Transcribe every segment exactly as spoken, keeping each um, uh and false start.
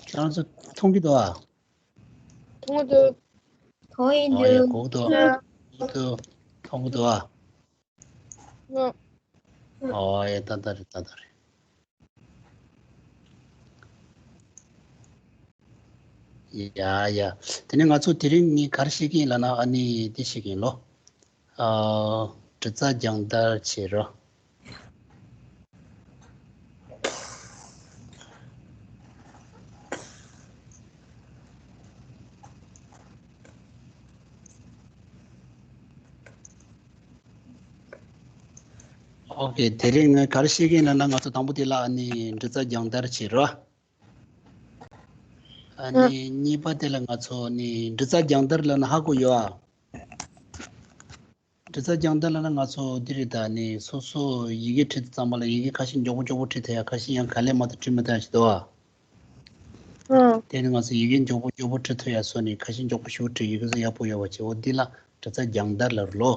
ཁྱེད་རང་ཚོ་མཐོང་གི་འདུག་ཨ། མཐོང་གི་འདུག་མཐོང་ཡིན་འདུག་ཨོ་ཡ། གོ་གི་འདུག་གོ་གི་འདུག་མཐོང་གི་འདུག་ཨ། ཨོ་ཡ། ད་ད་རེད། ད་ད་རེད། ཡ་ཡ། དེ་ནས་ང་ཚོ་དེ་རིང་ངས་ག་རེ་བཤད་ཀྱི་ཡིན་ལབ་ན། ཨ་ནི་འདི་བཤད་ཀྱི་ཡིན་ལོ། ཨ། འབྲི་རྩལ་སྦྱང་བརྡར་བྱེད་རོགས། ཨོ་ཀེ། དེ་རིང་ངས་ག་རེ་བཤད་ཀྱི་ཡིན་ལབ་ན། ང་ཚོ་དང་པོ་དེ་ལ་ཨ་ནི་འབྲི་རྩལ་སྦྱང་བརྡར་བྱེད་རོགས། ཨ་ནི་གཉིས་པ་དེ་ལ་ང་ཚོ་ནི་འབྲི་རྩལ་སྦྱང་བརྡར་ལབ་ན་ཧ་གོ་ཡོད་ཨ། འབྲི་རྩལ་སྦྱང་བརྡར་ལབ་ན་ང་ཚོ་འདི་རེད། ད་ནི་སོ་སོ་ཡི་གེ་བྲིས་དུས་ཙམ་པ་ལ་ཡི་གེ་ཁ་ཤས་མགྱོགས་པོ་མགྱོགས་པོ་བྲིས་ཐུབ་ཡ། ཁ་ཤས་ཡང་ག་ལེ་མ་ཐུབ་བྲིས་མ་ཐུབ་ཡ་ཞིག་འདུག་ཨ། ཨང་། དེ་ནི་ང་ཚོ་ཡི་གེ་མགྱོགས་པོ་མགྱོགས་པོ་བྲིས་ཐུབ་ཡ་སོགས་ནི། ཁ་ཤས་མགྱོགས་པོ་ཞེ་པོ་བྲིས། ཡི་གེ་ཚོ་ཡག་པོ་ཡོད་པ་བྱེད། འོ་འདི་ལ་འབྲི་རྩལ་སྦྱང་བརྡར་ལབ་རེད་ལོ།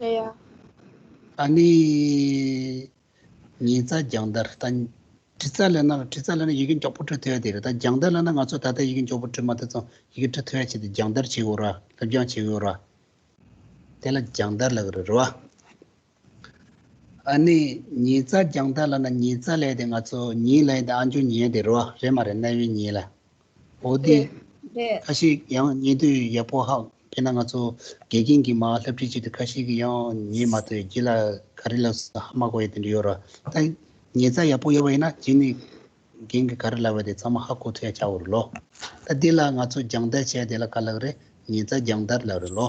ཡ་ཡ། ཨ་ནི། ཉན་རྩལ་སྦྱང་བརྡར། ད་འབྲི་རྩལ་ལབ་ན། འབྲི་རྩལ་ལབ་ན་ཡི་གེ་མགྱོགས་པོ་འབྲི་ཐུབ་ཡ་དེ་རེད། ད་སྦྱང་བརྡར་ལབ་ན་ང་ཚོ་ད་ལྟ་ཡི་གེ་མགྱོགས་པོ་འབྲི་མ་ཐུབ་ཙང་ཡི་གེ་འབྲི་ཐུབ་ཡ་ཆེད་དུ་སྦྱང་བརྡར་བྱེད་དགོས་ར། སློབ་སྦྱོང་བྱེད་དགོས་ར། དེ་ལ་སྦྱང་བརྡར་ལབ་ཀྱི་རེད་རོ། ཨ་ནི་ཉན་རྩལ་སྦྱང་བརྡར་ལབ་ན། ཉན་རྩལ་ལབ་ཡ་དེ་ང་ཚོ་ཉན་ལབ་ཡ་དེ་ཨ་མཆོག་ཉན་ཡ་དེ་རེད་བ། རེད་མ་རེད། རྣ་བའི་ཉན་ལ། འོ་དེ། རེད། རེད། ཁ་ཤས་ཡང་ཉན་དུས་ཡག་པོ་ཧ། དཔེར་ན་ང་ཚོ་དགེ་རྒན་གྱིས་མར་སློབ་ཁྲིད་བྱེད་དུས་ཁ་ཤས་ཀྱིས་ཡང་ཉན་མ་ཐུབ། རྗེས་ལ་ག་རེ་ལབ་སོང་ཧ་མ་གོ་ཡ་དེ་འདྲ་ཡོད་ར། ད་ཉན་རྩལ་ཡག་པོ་ཡོད་པ་ཡིན་ན་རྗེས་ནས་རྒན་གྱིས་ག་རེ་ལབ་པ་དེ་ཚང་མ་ཧ་གོ་ཐུབ་ཡ་ཆགས་ཡོད་རེད་ལོ། ད་འདི་ལ་ང་ཚོ་སྦྱང་བརྡར་བྱས་དེ་ལ་ག་ལབ་རེད། ཉན་རྩལ་སྦྱང་བརྡར་ལབ་རེད་ལོ།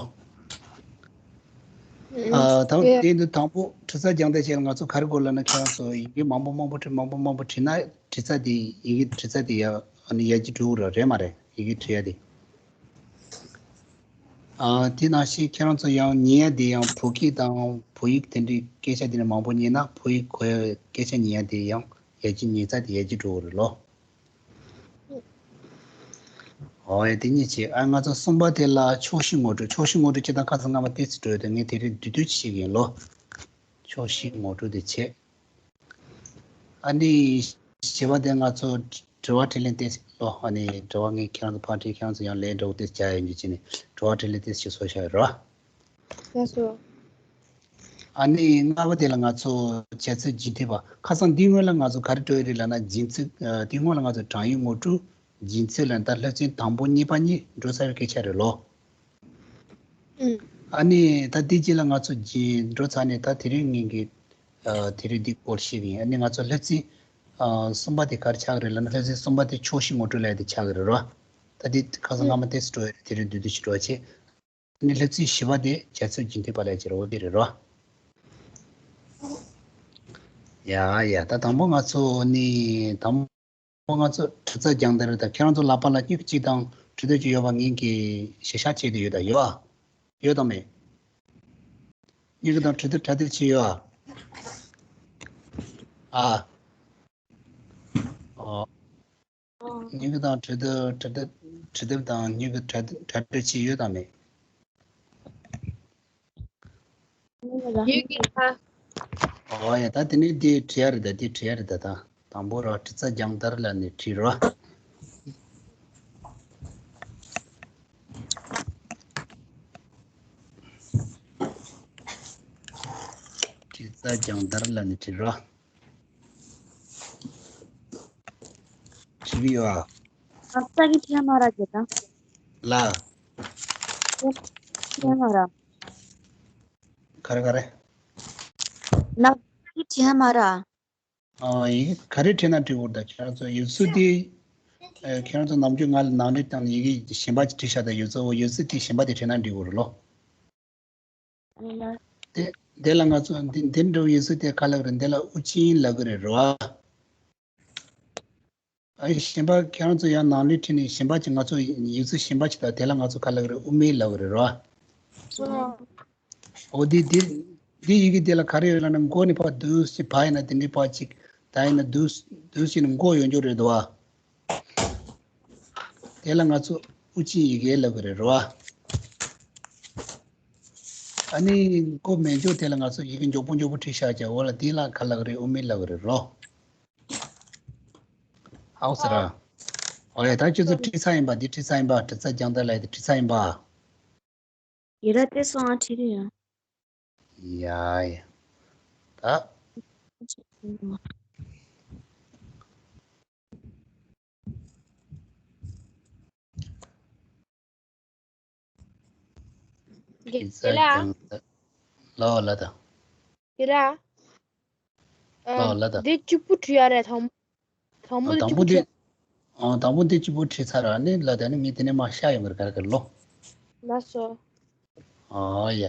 ཨ། ད་དེ་འདི་དང་པོ་འབྲི་རྩལ་སྦྱང་བརྡར་བྱས་ལ་ང་ཚོ་ག་རེ་དགོས་ལབ་ན། ཁྱེད་རང་ཚོ་ཡི་གེ་མང་པོ་མང་པོ་བྲིས། མང་པོ་མང་པོ་བྲིས་ན་འབྲི་རྩལ་དེ། ཡི་གེ་འབྲི་རྩལ་དེ་ཡ། ཨ་ནི་ཡར་རྒྱས་འགྲོ་གི་རེད། རེད་མ་རེད། ཡི་གེ་འབྲི་ཡ་དེ། ཨ། དེ་ནང་བཞིན་ཁྱེད་རང་ཚོ་ཡང་ཉན་ཡ་དེ་ཡང་བོད་སྐད་དང་བོད་ཡིག་དེ་འདྲའི་སྐད་ཆ་དེ་འདྲ་མང་པོ་ཉན་ན། བོད་ཡིག་གོ་ཡ། སྐད་ཆ་ཉན་ཡ་དེ་ཡང་ཡར་རྒྱས། ཉན་རྩལ་དེ་ཡར་རྒྱས་འགྲོ་གི་རེད་ལོ། ཨོ་ཡ། དེ་གཉིས་བྱས། ཨ། ང་ཚོ་གསུམ་པ་དེ་ལ་ཕྱོགས་བཞི་ངོ་སྤྲོད། ཕྱོགས་བཞི་ངོ་སྤྲོད་བྱེད་སྟངས་ཁ་སང་སྔ་མ་ཏོག་ཙམ་འགྲོ་ཡོད་དེ། ངས་དེ་རིང་བསྡུས་བསྡུས་བྱེད་ཀྱི་ཡིན་ལོ། ཕྱོགས་བཞི་ངོ་སྤྲོད་དེ་བྱས། ཨ་ནི་བཞི་པ་དེ་ང་ཚོ་དྲི་བ་དྲིས་ལན་ཏོག་ཙམ་ལོ། ཨ་ནི་དྲི་བ་ངས་ཁྱེད་རང་ཚོ་ཕར་དྲིས། ཁྱེད་རང་ཚོ་ཡང་ལན་འདྲ་བོ་ཏོག་ཙམ་རྒྱག་ཡ་ཡིན་རྒྱུ་བྱས་ནས། དྲི་བ་དྲིས་ལན་ཏོག་ཙམ་ཞིག་བཟོས་བཞག་ཡོད་རེད་བ། ལགས་སོ། ཨ་ནི་ལྔ་པ་དེ་ལ་ང་ཚོ་བྱ་ཚིག་རྒྱུན་མཐུད་པ། ཁ་སང་འདིའི་སྔོན་ལ་ང་ཚོ་ག་རེ་འགྲོ་ཡི་རེད་ལབ་ན། རྒྱུན་ཚིག་ཨ། དེའི་སྔོན་ལ་ང་ཚོ་གྲངས་ཡིག་ངོ་སྤྲོད། རྒྱུན་ཚིག་ལབ་ན་ད་སློབ་ཚན་དང་པོ་གཉིས་པ་གཉིས་འགྲོ་ཚར་བའི་སྐད་ཆ་རེད་ལོ། ཨུ། ཨ་ནི་ད་འདི་རྗེས་ལ་ང་ཚོ་རྒྱུན་འགྲོ་ཚར་ནས། ད་དེ་རིང་ངེད་ཀྱིས་ཨ། དེ་རིང་འདི་སྐོར་བཤད་ཀྱི་ཡིན། ཨ་ནི་ང་ཚོ་སློབ་ཚན་ཨ། གསུམ་པ་དེ་ག་རེ་ཆགས་ཀྱི་རེད་ལབ་ན། སློབ་ཚན་གསུམ་པ་དེ་ཕྱོགས་བཞི་ངོ་སྤྲོད་ལབ་ཡ་དེ་ཆགས་ཀྱི་རེད་རོ། ད་འདི་ཁ་སང་སྔ་མ་ཏོག་ཙམ་འགྲོ་ཡ་རེད། དེ་རིང་བསྡུས་བསྡུས་ཤིག་འགྲོ་བྱས། ཨ་ནི་སློབ་ཚན་བཞི་པ་དེ་བྱ་ཚིག་རྒྱུན་མཐུད་པ་ལབ་ཀྱི་རེད། འོ་དེ་རེད་རོ། ཡ་ཡ། ད་དང་པོ་ང་ཚོ་ནི། དང་པོ་ང་ཚོ་འབྲི་རྩལ་སྦྱང་བརྡར་རེད། ད་ཁྱེད་རང་ཚོ་ལག་པ་ལ་སྨྱུ་གུ་གཅིག་དང་འབྲི་དོད་ཅིག་ཡོད་པ་ངེད་ཀྱིས་གཞིར་བཞག་བྱས་ཏེ་ཡོད། ད་ཡོད་ཨ། ཡོད་དམ་མེད། སྨྱུ་གུ་དང་འབྲི་དོད་གྲ་སྒྲིག་བྱས་ཡོད་ཨ། ཨ། ཨོ། སྨྱུ་གུ་དང་འབྲི་དོད། འབྲི་དོད། འབྲི་དོད་དང་སྨྱུ་གུ་གྲ་སྒྲིག་གྲ་སྒྲིག་བྱས་ཡོད་དམ་མེད། ཡོད་ཀྱི་ཨ། ཨོ་ཡ། ད་དེ་ནས་འདི་བྲིས་ཡ་རེད། ད་འདི་བྲིས་ཡ་རེད། ད་ད་དང་པོ་ར་འབྲི་རྩལ་སྦྱང་བརྡར་ལབ་ནས་བྲིས་རོགས། འབྲི་རྩལ་སྦྱང་བརྡར་ལབ་ནས་བྲིས་རོགས། བྲིས་པ་ཡོད་ཨ། ལག་ས་གི་ཁྲིད་མ་ར་ཇེ་དང་། ལ། ཁྲིད་མ་ར། ག་རེ་ག་རེ། ལག་ས་གི་ཁྲིད་མ་ར། ཨ། ཡི་གེ་ག་རེ་བྲིས་ན་འགྲིག་གི་རེད། ད་ཁྱེད་རང་ཚོ་ཡུལ་ཚོ་དེ། ཨ། ཁྱེད་རང་ཚོ་ནམ་རྒྱུན་ང་ལ་ནང་འགྲིག་དང་ཡི་གེ་གཞན་པ་ཅིག་བྲིས་ཤག་ད་ཡུལ་ཚོ། འོ་ཡུལ་ཚོ་དེ་གཞན་པ་དེ་བྲིས་ན་འགྲིག་གི་རེད་ལོ། དེ་དེ་ལ་ང་ཚོ་འདི་འདི་འདྲ་བོ་ཡུལ་ཚོ་དེ་ག་ལབ་རེད། འདི་ལ་དབུ་ཅན་ལབ་གི་རེད་རོ། ཨ། གཞན་པ་ཁྱེད་རང་ཚོ་ཡང་ནང་ལུས་ཁྲིད་ནས་གཞན་པ་ཅིག་ང་ཚོ་ཡུལ་ཚོ་གཞན་པ་ཅིག་དང་དེ་ལ་ང་ཚོ་ག་ལབ་གི་རེད། དབུ་མེད་ལབ་གི་རེད་རོ། འོ་འདི་འདི་འདི་ཡི་གེ་འདི་ལ་ག་རེ་ཡོད་ལབ་ན། མགོ་ནས་ཕར་འདུག་སེ་བ་ཡིན་ན་དེ་འདྲའི་བ་ཅིག་ད་ཡིན་ན་འདུག་འདུག་སེ་ནས་མགོ་ཡོད་འགྱོ་རེད་དོ། དེ་ལ་ང་ཚོ་དབུ་ཅན་ཡི་གེ་ལབ་གི་རེད་རོ། ཨ་ནི་མགོ་མེད་འགྱོ་དེ་ལ་ང་ཚོ་ཡི་གེ་མགྱོགས་པོ་མགྱོགས་པོ་བྲིས་བཞག་ཀྱང་འོ་ལ་དེ་ལ་ག་ལབ་གི་རེད། དབུ་མེད་ལབ་གི་རེད་རོ། ཧའོ་ཟེར་ར། ཨོ་ཡ། ད་ཁྱོད་ཚོ་བྲིས་ཚར་ཡིན་པ། འདི་བྲིས་ཚར་ཡིན་པ། བྲིས་ཚར། རྒྱང་ལྟ་ལ་ཡི་དེ་བྲིས་ཚར་ཡིན་པ། ཡེ་ར་དེ་སོང་ཨ་ཁྲིད་རེ་ཡ། ཡ་ཡ། ད། དེ་ཚ་ལ། ལོ་ལ་ད། དེ་ལ། ལོ་ལ་ད། འདི་གཅིག་པུ་བྲིས་ཡ་རེད། དང་དང་པོ་དེ་དང་པོ་གཅིག་པུ་དེ། བྲིས། ཨ། དང་པོ་འདི་གཅིག་པུ་བྲིས་ཚར་ར་ནི་ལ་ད་ནི་ངས་དེ་ནས་མ་ཤ་ཡོང་གི་རེད། ག་རེ་ག་རེ་ལོ། ལགས་སོ། ཨོ་ཡ།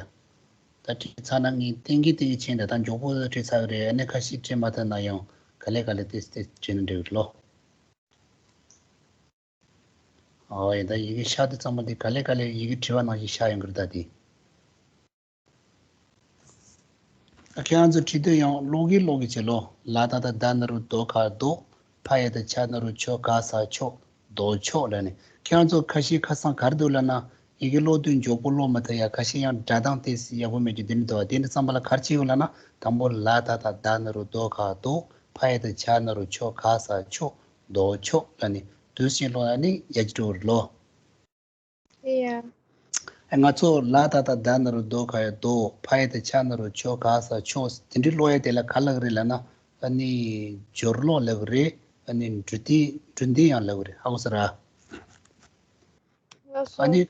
ད་བྲིས་ཚར་ན་ངས་ཏན་གི་ཏན་གི་ཕྱིན་ད་ད་མགྱོགས་པོ་བྲིས་ཚར་གི་རེད། ཨ་ནི་ཁ་ཤས་བྲིས་མ་ཐུབ་ན་ཡང་ག་ལེ་ག་ལེ་ཏེ་ཏེ་བྲིས་ན་འགྲིག་གི་ལོ། ཨོ་ཡ། ད་ཡི་གེ་ཤ་དེ་ཚང་མ་དེ་ག་ལེ་ག་ལེ་ཡི་གེ་བྲིས་པ་ནང་བཞིན་ཤ་ཡོང་གི་རེད་ད་དེ། ཁྱེད་རང་ཚོ་བྲིས་དུས་ཡང་ཀློག་གི་ཀློག་གི་བྱེད་ལོ། ལ་ད་ད་ད་ན་རུ་དོ་ག་དོ། ཕ་ཡ་ད་ཆ་ན་རུ་ཆོ་ག་ས་ཆོ། དོ་ཆོ་ལ་ནི། ཁྱེད་རང་ཚོ་ཁ་ཤས་ཁ་སང་ག་རེ་འདུག་ལབ་ན། ཡི་གེ་ཀློག་དུས་མགྱོགས་པོ་ཀློག་མ་ཐུབ་ཡ། ཁ་ཤས་ཡང་སྒྲ་གདངས་དེ་ཡག་པོ་མེད་རྒྱུ་དེ་འདྲ་འདུག་དེ་འདྲ་ཙམ་པ་ལ་ག་རེ་བྱེད་དགོས་ལབ་ན། དང་པོ་ལ་ད་ད་ད་ན་རུ་དོ་ག་དོ། ཕ་ཡ་ད་ཆ་ན་རུ་ཆོ་ག་ས་ཆོ། དོ་ཆོ་ལ་ནི་དུས་ཕྱིན་ཀློག་ན་ནི་ཡ་ཅི་འགྲོ་རུ་ལོ། ཨེ་ཡ། ང་ཚོ་ལ་ད་ད་ད་ན་རུ་དོ་ག་ཡ་དོ། ཕ་ཡ་ད་ཆ་ན་རུ་ཆོ་ག་ས་ཆོ། དེ་འདྲའི་ཀློག་ཡ་དེ་ལ་ག་ལབ་རེད་ལབ་ན། ཨ་ནི་སྦྱོར་ཀློག་ལབ་རེད། ཨ་ནི་འབྲུ་འདི་འབྲུ་འདི་ཡང་ལབ་རེད། ཧ་གོ་སོང་ར། ལགས་སོ། ཨ་ནི་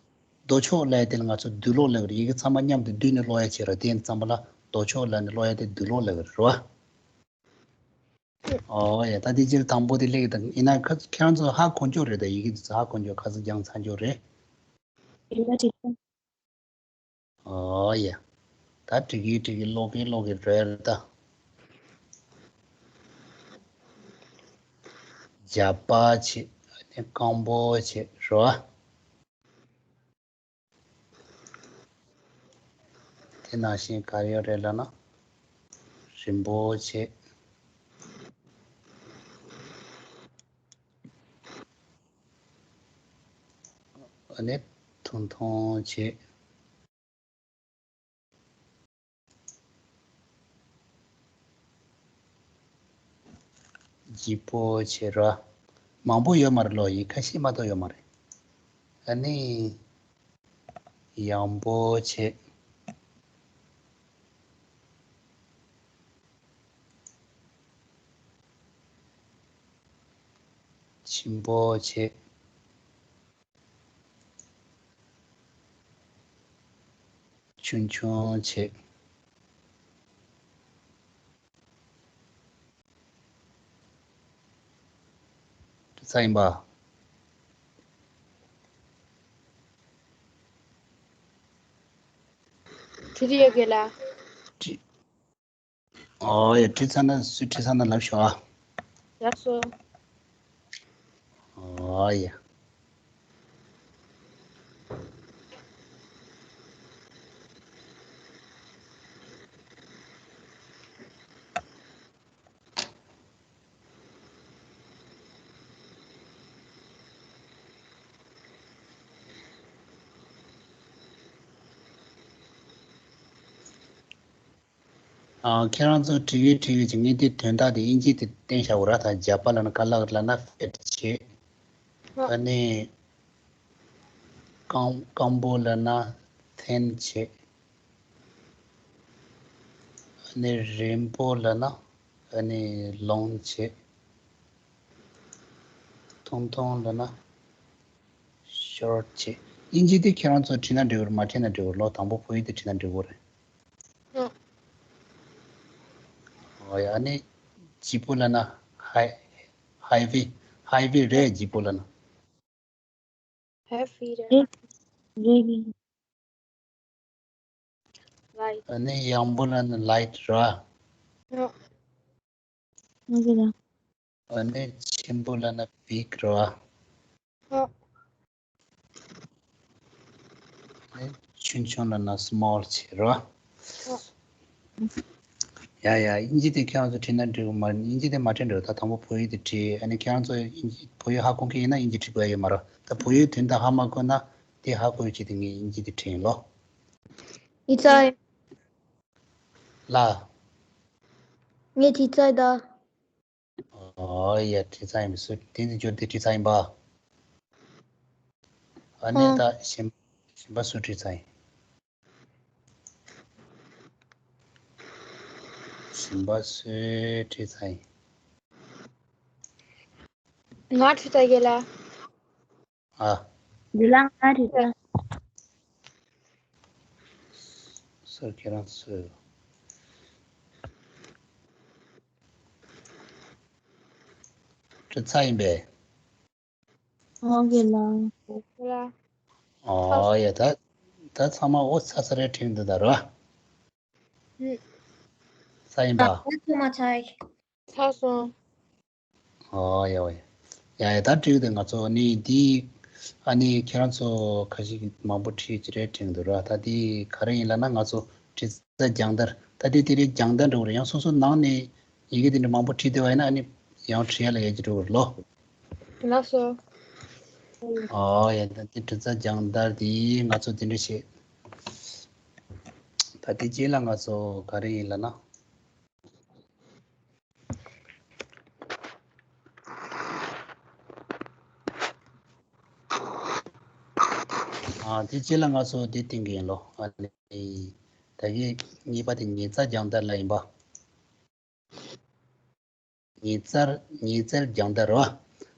དོ་ཆོ་ལབ་ཡ་དེ་ལ་ང་ཚོ་བསྡུས་ཀློག་ལབ་རེད། ཡི་གེ་ཚང་མ་མཉམ་དུ་བསྡུས་ནས་ཀློག་ཡ་བྱེད་ར། དེ་ཙམ་པ་ལ་དོ་ཆོ་ལབ་ནས་ཀློག་ཡ་དེ་བསྡུས་ཀློག་ལབ་རེད་རོ། ཨོ་ཡ། ད་དེ་སྤྱིར་དང་པོ་དེ་ལེགས་དང་ཡིན་ན་ཁ་ཁྱེད་རང་ཚོ་ཧ་གོ་འཇོག་རེད། ད་ཡི་གེ་དེ་ཚོ་ཧ་གོ་འཇོག་ཁ་ཚ་རྒྱང་ཚ་འཇོག་རེད། ཡིན་ན་འགྲིག་གི། ཨོ་ཡ། ད་འགྲིག་གི་འགྲིག་གི། ཀློག་གི་ཀློག་གི་རེད་ད། རྒྱ་པ་བྱེད། ཨ་ནི་སྐམ་པོ་བྱེད་རོ། དེ་ནང་བཞིན་ག་རེ་ཡོད་རེད་ལབ་ན། རིང་པོ་བྱེད། ཨ་ནི་ཐུང་ཐུང་བྱེད། ལྗིད་པོ་བྱེད་རོ། མང་པོ་ཡོད་མ་རེད་ལོ། ཡི་གེ་ཁ་ཤས་མ་གཏོགས་ཡོད་མ་རེད། ཨ་ནི་ཡང་པོ་བྱེད། ཆེན་པོ་བྱེད། ཆུང་ཆུང་བྱེད། ས་ཡིན་པ། ཁྲིད་ཡོད་གི་ལ། ཨོ་ཡ། ཁྲིད་ཚར་ན་སུས་ཁྲིད་ཚར་ན་ལབ་ཤོག་ཨ། ཡག་སོ། ཨོ་ཡ། ཨ། ཁྱེད་རང་ཚོ་བྲིས་ཡོད་བྲིས་ཡོད་ཅིག་ངས་དེ་དོན་དག་དེ་དབྱིན་ཇི་དེ་བསྟན་བཞག་གོ་ར། ད་རྒྱ་པ་ལབ་ན་ཀ་ལག་ལབ་ན་ཕེད་བྱེད། ཨ་ནི་སྐམ་སྐམ་པོ་ལབ་ན་ཐིན་བྱེད། ཨ་ནི་རིང་པོ་ལབ་ན་ཨ་ནི་ལོང་བྱེད། ཐུང་ཐུང་ལབ་ན་ཤོར་བྱེད། དབྱིན་ཇི་དེ་ཁྱེད་རང་ཚོ་བྲིས་ན་འགྲིག་གི་རེད། མ་བྲིས་ན་འགྲིག་གི་རེད་ལོ། དང་པོ་བོད་ཡིག་དེ་བྲིས་ན་འགྲིག་གི་རེད། ཨ། ཨོ་ཡ། ཨ་ནི་ལྗིད་པོ་ལབ་ན་ཧའི་ཧའི་ཝེ། ཧའི་ཝེ་རེད། ལྗིད་པོ་ལབ་ན། ཧའི་ཝེ་རེད། རེད་རེད། ལའིཊ། ཨ་ནི་ཡང་པོ་ལབ་ན་ལའིཊ་ར། ཨ། ཨ་ནི་ཆེན་པོ་ལབ་ན་བིག་ར། ཨ། ཨ་ནི་ཆུང་ཆུང་ལབ་ན་སི་མོལ་བྱེད་ར། ཨ། ཡ་ཡ། དབྱིན་ཇི་དེ་ཁྱེད་རང་ཚོ་བྲིས་ན་འགྲིག་གི་མ་རེད། དབྱིན་ཇི་དེ་མ་བྲིས་འགྲིག་ད་དང་པོ་བོད་ཡིག་དེ་བྲིས། ཨ་ནི་ཁྱེད་རང་ཚོ་དབྱིན་ཇི་བོད་ཡིག་ཧ་གོ་མཁན་ཡིན་ན་དབྱིན་ཇི་བྲིས་དགོས་ཡ་ཡོད་མ་རེད། ད་བོད་ཡིག་དོན་དག་ཧ་མ་གོ་ན་དེ་ཧ་གོ་ཡོད་ཅིག་དེ་ངས་དབྱིན་ཇི་དེ་བྲིས་ཡིན་ལོ། ཨི་ཙའི། ལ། ངས་བྲིས་ཚར་ད། ཨོ་ཡ། བྲིས་ཚར་ཡིན་པ། སུ་དེ་ནི་འབྱོར་དེ་བྲིས་ཚར་ཡིན་པ། ཨ་ནི་ཨ། ད་གཞན་གཞན་པ་སུ་བྲིས་ཚར་ཡིན། གཞན་པ་སུས་བྲིས་ཚར་ཡིན། ང་བྲིས་ཚར་ཡིན་ལ། ཨ། འདི་ལ་ང་རེད་ད། སོ་ཁྱེད་རང་ཚོས་བྲིས་ཚར་ཡིན་པས། ཨོ་གི་ལ། ཨོ་ཡ་ད་ད་ཚང་མ་ཨོ་ཚ་ཚ་རེ་དྲན་འདུག་ད་རོ། ཚར་ཡིན་པ། ཚར་མ་ཚར། ཚར་སོང་། ཨོ་ཡ་ཨོ་ཡ། ཡ་ཡ་ད་བྲིས་ཏེ་ང་ཚོ་ནི་འདི་ཨ་ནི་ཁྱེད་རང་ཚོ་ཁ་ཤས་ཀྱིས་མང་པོ་བྲིས་ཀྱི་རེད་དྲན་འདུག་ར། ད་འདི་ག་རེ་ཡིན་ལབ་ན་ང་ཚོ་བྲིས་རྩལ་སྦྱང་བརྡར་ད་འདི་དེ་རིང་སྦྱང་བརྡར་འགྲོ་གི་རེད། ཡང་སོ་སོ་ནང་ནས་ཡི་གེ་དེ་འདྲ་མང་པོ་བྲིས་བསྡད་པ་ཡིན་ན་ཨ་ནི་ཡང་བྲིས་ཡ་ལ་ཡ་གྱི་འགྲོ་གི་རེད་ལོ། ལགས་སོ། ཨོ་ཡ་ད་འདི་བྲིས་རྩལ་སྦྱང་བརྡར་འདི་ང་ཚོ་འདི་འདྲ་བྱེད། ད་འདི་རྗེས་ལ་ང་ཚོ་ག་རེ་ཡིན་ལབ་ན། ཨ་དེ་རྗེས་ལ་ང་ཚོ་དེ་བསྟན་གྱི་ཡིན་ལོ། ཨ་ནི་ད་གི་གཉིས་པ་དེ་ཉིན་རྩ་རྒྱང་མཐར་ལ་ཡིན་པ། ཉིན་རྩར་ཉིན་རྩར་རྒྱང་མཐར་རོ།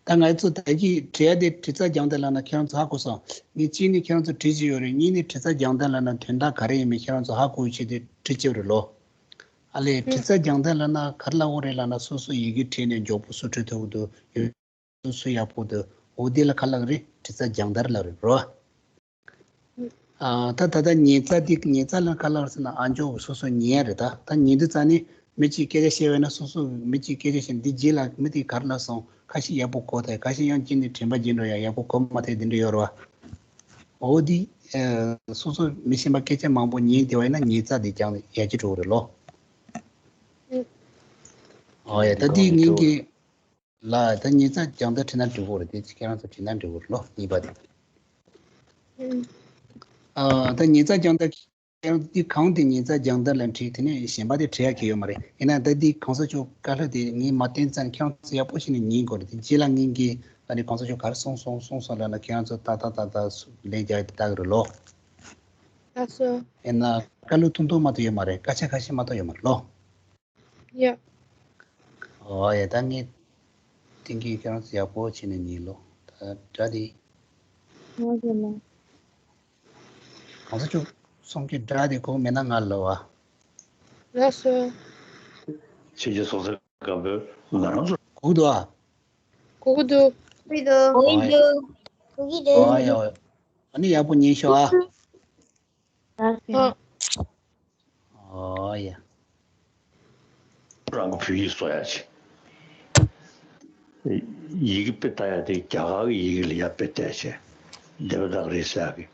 ད་ང་ཚོ་ད་གི་བྲིས་དེ་བྲིས་རྩ་རྒྱང་མཐར་ལ་ན་ཁྱེད་རང་ཚོ་ཧ་གོ་སོང་། ངས་གཅིག་ནི་ཁྱེད་རང་ཚོ་བྲིས་ཀྱི་ཡོད་རེད། གཉིས་ནི་བྲིས་རྩ་རྒྱང་མཐར་ལ་ན་དོན་དག་ག་རེ་ཡིན་མིན་ཁྱེད་རང་ཚོ་ཧ་གོ་ཆེད་དེ་བྲིས་ཀྱི་ཡོད་རེད་ལོ། ཨ་ལས་བྲིས་རྩ་རྒྱང་མཐར་ལ་ན་ག་རེ་ལབ་དགོས་རེད་ལབ་ན་སོ་སོ་ཡི་གེ་བྲིས་ནས་མགྱོགས་པོ་སུ་བྲིས་ཐུབ་འདུག་ཡོད་སུ་སུ་ཡག་པོ་འདུག་འོ་དེ་ལ་ག་ལབ་རེད། བྲིས་རྩ་རྒྱང་མཐར་ལབ་རེད་རོ། ཨ་ད་ད་ལྟ་ཉིན་རྩ་འདི་ཉིན་རྩ་ལ་ག་ལབ་ཟེར་ན་ཨ་མཆོག་སོ་སོ་ཉན་རེད། ད་ད་ཉིན་དུ་རྩ་ནི་མི་གཅིག་སྐད་ཆ་བཤད་པ་ན་སོ་སོ་མི་གཅིག་སྐད་ཆ་བཤད་འདི་རྗེས་ལ་མི་དེ་ག་རེ་ལབ་སོང་ཁ་ཤས་ཡག་པོ་གོ་ཐལ། ཁ་ཤས་ཡང་གཅིག་ནི་དྲན་པ་བརྗེད་འགྲོ་ཡ་ཡག་པོ་གོ་མ་ཐལ་འདི་འདྲ་ཡོད་རེད་བ། འོ་འདི་ཨ་སོ་སོ་མི་གཞན་པ་སྐད་ཆ་མང་པོ་ཉན་བསྡད་པ་ཡིན་ན་ཉིན་རྩ་འདི་ཀྱང་ཡག་གི་འགྲོ་གི་རེད་ལོ། ཨོ་ཡ་ད་འདི་ངེད་ཀྱི་ལ་ད་ཉིན་རྩ་རྒྱང་མཐར་བྲིས་ན་འགྲིག་གི་རེད། དེ་ཁྱེད་རང་ཚོ་བྲིས་ན་འགྲིག་གི་རེད་ལོ་གཉིས་པ་དེ། ཨ་ད་ཉིན་རྩ་རྒྱང་མཐར་ཁྱེད་རང་འདི་གང་དེ་ཉིན་རྩ་རྒྱང་མཐར་ལ་བྲིས་དེ་ནས་གཞན་པ་དེ་བྲིས་ཡ་གི་ཡོད་མ་རེད། ཡིན་ན་ད་འདི་གོང་ས་མཆོག་བཀའ་སློབ་དེ་ངས་མ་བསྟན་ཙང་ཁྱེད་རང་ཚོ་ཡག་པོ་ཞིག་ནས་ཉན་དགོས་རེད། དེ་རྗེས་ལ་ངེད་ཀྱིས་ཨ་ནི་གོང་ས་མཆོག་ག་རེ་གསུངས་སོང་གསུངས་སོང་ལབ་ན་ཁྱེད་རང་ཚོ་ཏག་ཏག་ཏག་ཏག་ལན་རྒྱག་ཏག་རེད་ལོ། ལགས་སོ། ཡིན་ན་བཀའ་སློབ་ཐུང་ཐུང་མ་གཏོགས་ཡོད་མ་རེད། སྐད་ཆ་ཁ་ཤས་མ་གཏོགས་ཡོད་མ་རེད་ལོ། ཡ། ཨོ་ཡ་ད་ངས་ཏིང་གིས་ཁྱེད་རང་ཚོ་ཡག་པོ་བྱས་ནས་ཉན་ལོ། ད་སྒྲ་དེ། ང་དེ་ལ། གོང་ས་མཆོག་གསུང་གི་སྒྲ་དེ་གོ་མེད་ན་ང་ལོ་བ། ལགས་སོ། ཕྱི་རྒྱལ་སོང་ས་སྐབས་ང་རང་ཚོ། གོ་གི་འདུག་ཨ། གོ་གི་འདུག་གོ་གི་འདུག་གོ་གི་འདུག་གོ་གི་འདུག་ཨ་ཡ། ཨ་ནི་ཡག་པོ་ཉན་ཤོག་ཨ། ཨ། ཨོ་ཡ། རང་གི་བོད་ཡིག་གསོ་ཡ་ཆེ། ཡི་གེ་དཔེ་ལྟ་ཡ་དེ་རྒྱ་གར་གྱི་ཡི་གེ་ལ་ཡ་དཔེ་ལྟས་བྱས། བདེ་བ་དག་རེད་ཟེར་ཡ་གི།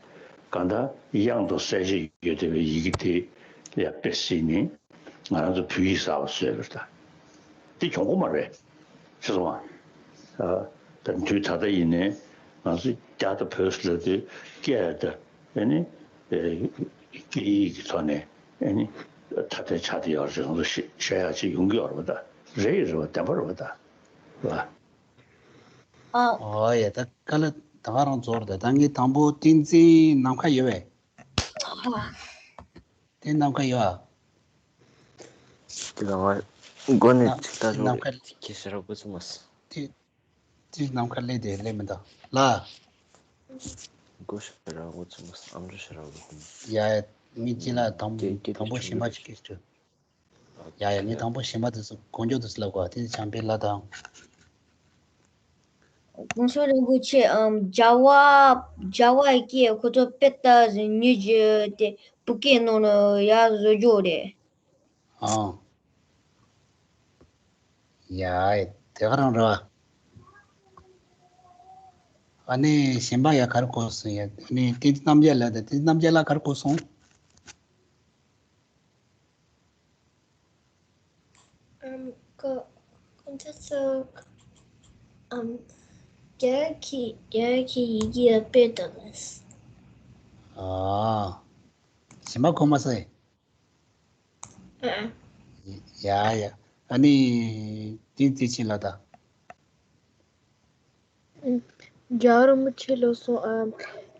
གང་ལྟར་དབྱངས་དང་གསལ་བྱེད་ཡོད་བསྡད་པའི་ཡི་གེ་དེ་ལ་ཡ་དཔེ་གཟིགས་ནས་ང་རང་ཚོ་བོད་ཡིག་གསར་པ་བཟོས་པ་རེད་ད། དེ་གྱོང་པོ་མ་རེད། ཤེས་སོང་ང་། ད་དུས་ད་ལྟ་ཡིན་ནའི་ང་ཚོ་རྒྱ་དང་བོད་ཟེར་ལབ་དུས་སྐད་ད་ཨེ་ནི་སྐད་ཡིག་གི་ཐོག་ནས་ཨེ་ནི་ཐ་དད་ཆགས་བསྡད་ཡོད་རེད། ང་ཚོ་བཤད་ཡག་ཅིག་ཡོང་གི་ཡོད་རེད་པ། ད་རེད་རེད་པ། བདེན་པ་རེད་པ། ད་ལ། ཨོ་ཡ་ད་ཀ་ལ་ད་ག་རང་ཚོར་ད་ད་ངས་དང་པོ་བསྟན་འཛིན་ནམ་མཁའ་ཡོད་པས། དེ་ནམ་མཁའ་ཡོད་ཨ། དེ་ལ་ང་མགོ་ནས་ན་ཅིག་ལྟ་ཆོག་ནམ་རེད། མཁའ་དེ་སྐད་ཆ་ར་འགོ་ཚུགས་མ་སོང་། དེ་དེ་ནམ་མཁའ་སླེབས་དེ་སླེབས་མི་འདུག་ལ། མགོ་ཞེ་དྲག་འགོ་ཚུགས་མ་སོང་། ཨམ་ཅོག་ཞེ་དྲག་འགོ་ཚུགས་མ་སོང་། ཡ་ཡ་ངས་ཅི་ལ་དང་སྐད་སྐད་དང་པོ་དེ་གཞན་པ་ཞིག་སྐད་ཆ། ཡ་ཡ་ངས་དང་པོ་གཞན་པ་དེ་ཚོ་གོ་མགྱོགས་དུ་ལབ་དགོས། དེ་བྱམས་པའི་ལ་དང་། གོང་ས་རིན་པོ་ཆེ་ཨམ་རྒྱ་བ་རྒྱ་བ་སྐད་ཁོ་ཚོ་དཔེ་ལྟ་ཟིན་ཉིད་ཀྱི་དེ་བོད་སྐད་ནང་ལ་ཡར་བཟོ་རྒྱུ་རེད། ཨང་། ཡ་དེ་ག་རང་རེད་བ། ཨ་ནི་གཞན་པ་ཡ་ག་རེ་གོ་སོང་ཡ། ཨ་ནི་བསྟན་འཛིན་རྣམ་རྒྱལ་ལགས་དང་བསྟན་འཛིན་རྣམ་རྒྱལ་ལགས་ག་རེ་གོ་སོང་། ཨམ་ཀོ་ཁོང་ཚོ་ཚོ་ཨམ་རྒྱ་གི་རྒྱ་གི་ཡི་གེ་དཔེ་ལྟ་ལས། ཨ། གཞན་པ་གོ་མ་སོང་། ཨ། ཡ་ཡ། ཨ་ནི་དེ་དེ་ཕྱིན་ལ་ད། རྒྱལ་བ་རིན་པོ་ཆེ་ལོ་སོང་ཨ།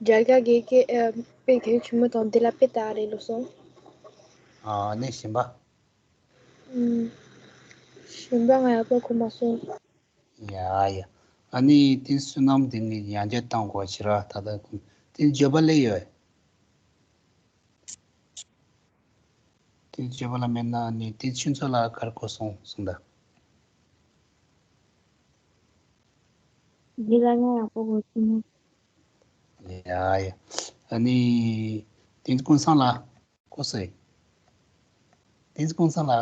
རྒྱ་གར་གྱི་སྐད་ཨ་དཔེ་གལ་ཆེན་པོ་དང་དེ་ལ་དཔེ་ལྟ་རེད་ལོ་སོང་། ཨ་ནི་གཞན་པ། ཨུམ། གཞན་པ་ང་ཡག་པོ་གོ་མ་སོང་། ཡ་ཡ། ཨ་ནི་དེ་བསོད་ནམས་དེ་ངས་ཡང་བསྐྱར་བཏང་དགོས་ཕྱིར་ར། ད་ལྟ་དེ་བརྗོད་པ་ལས་ཡོད། དེ་བརྗོད་པ་ལ་མེད་ན་ནི་དེ་ཁྱོད་ཚོ་ལ་ག་རེ་གོ་སོང་གསུངས་ད། འདི་ལ་ང་ཡག་པོ་གོ་སོང་། ཡ་ཡ། ཨ་ནི་དེ་ཀུན་བཟང་ལ་གོ་སོང་། དེ་ཀུན་བཟང་ལ།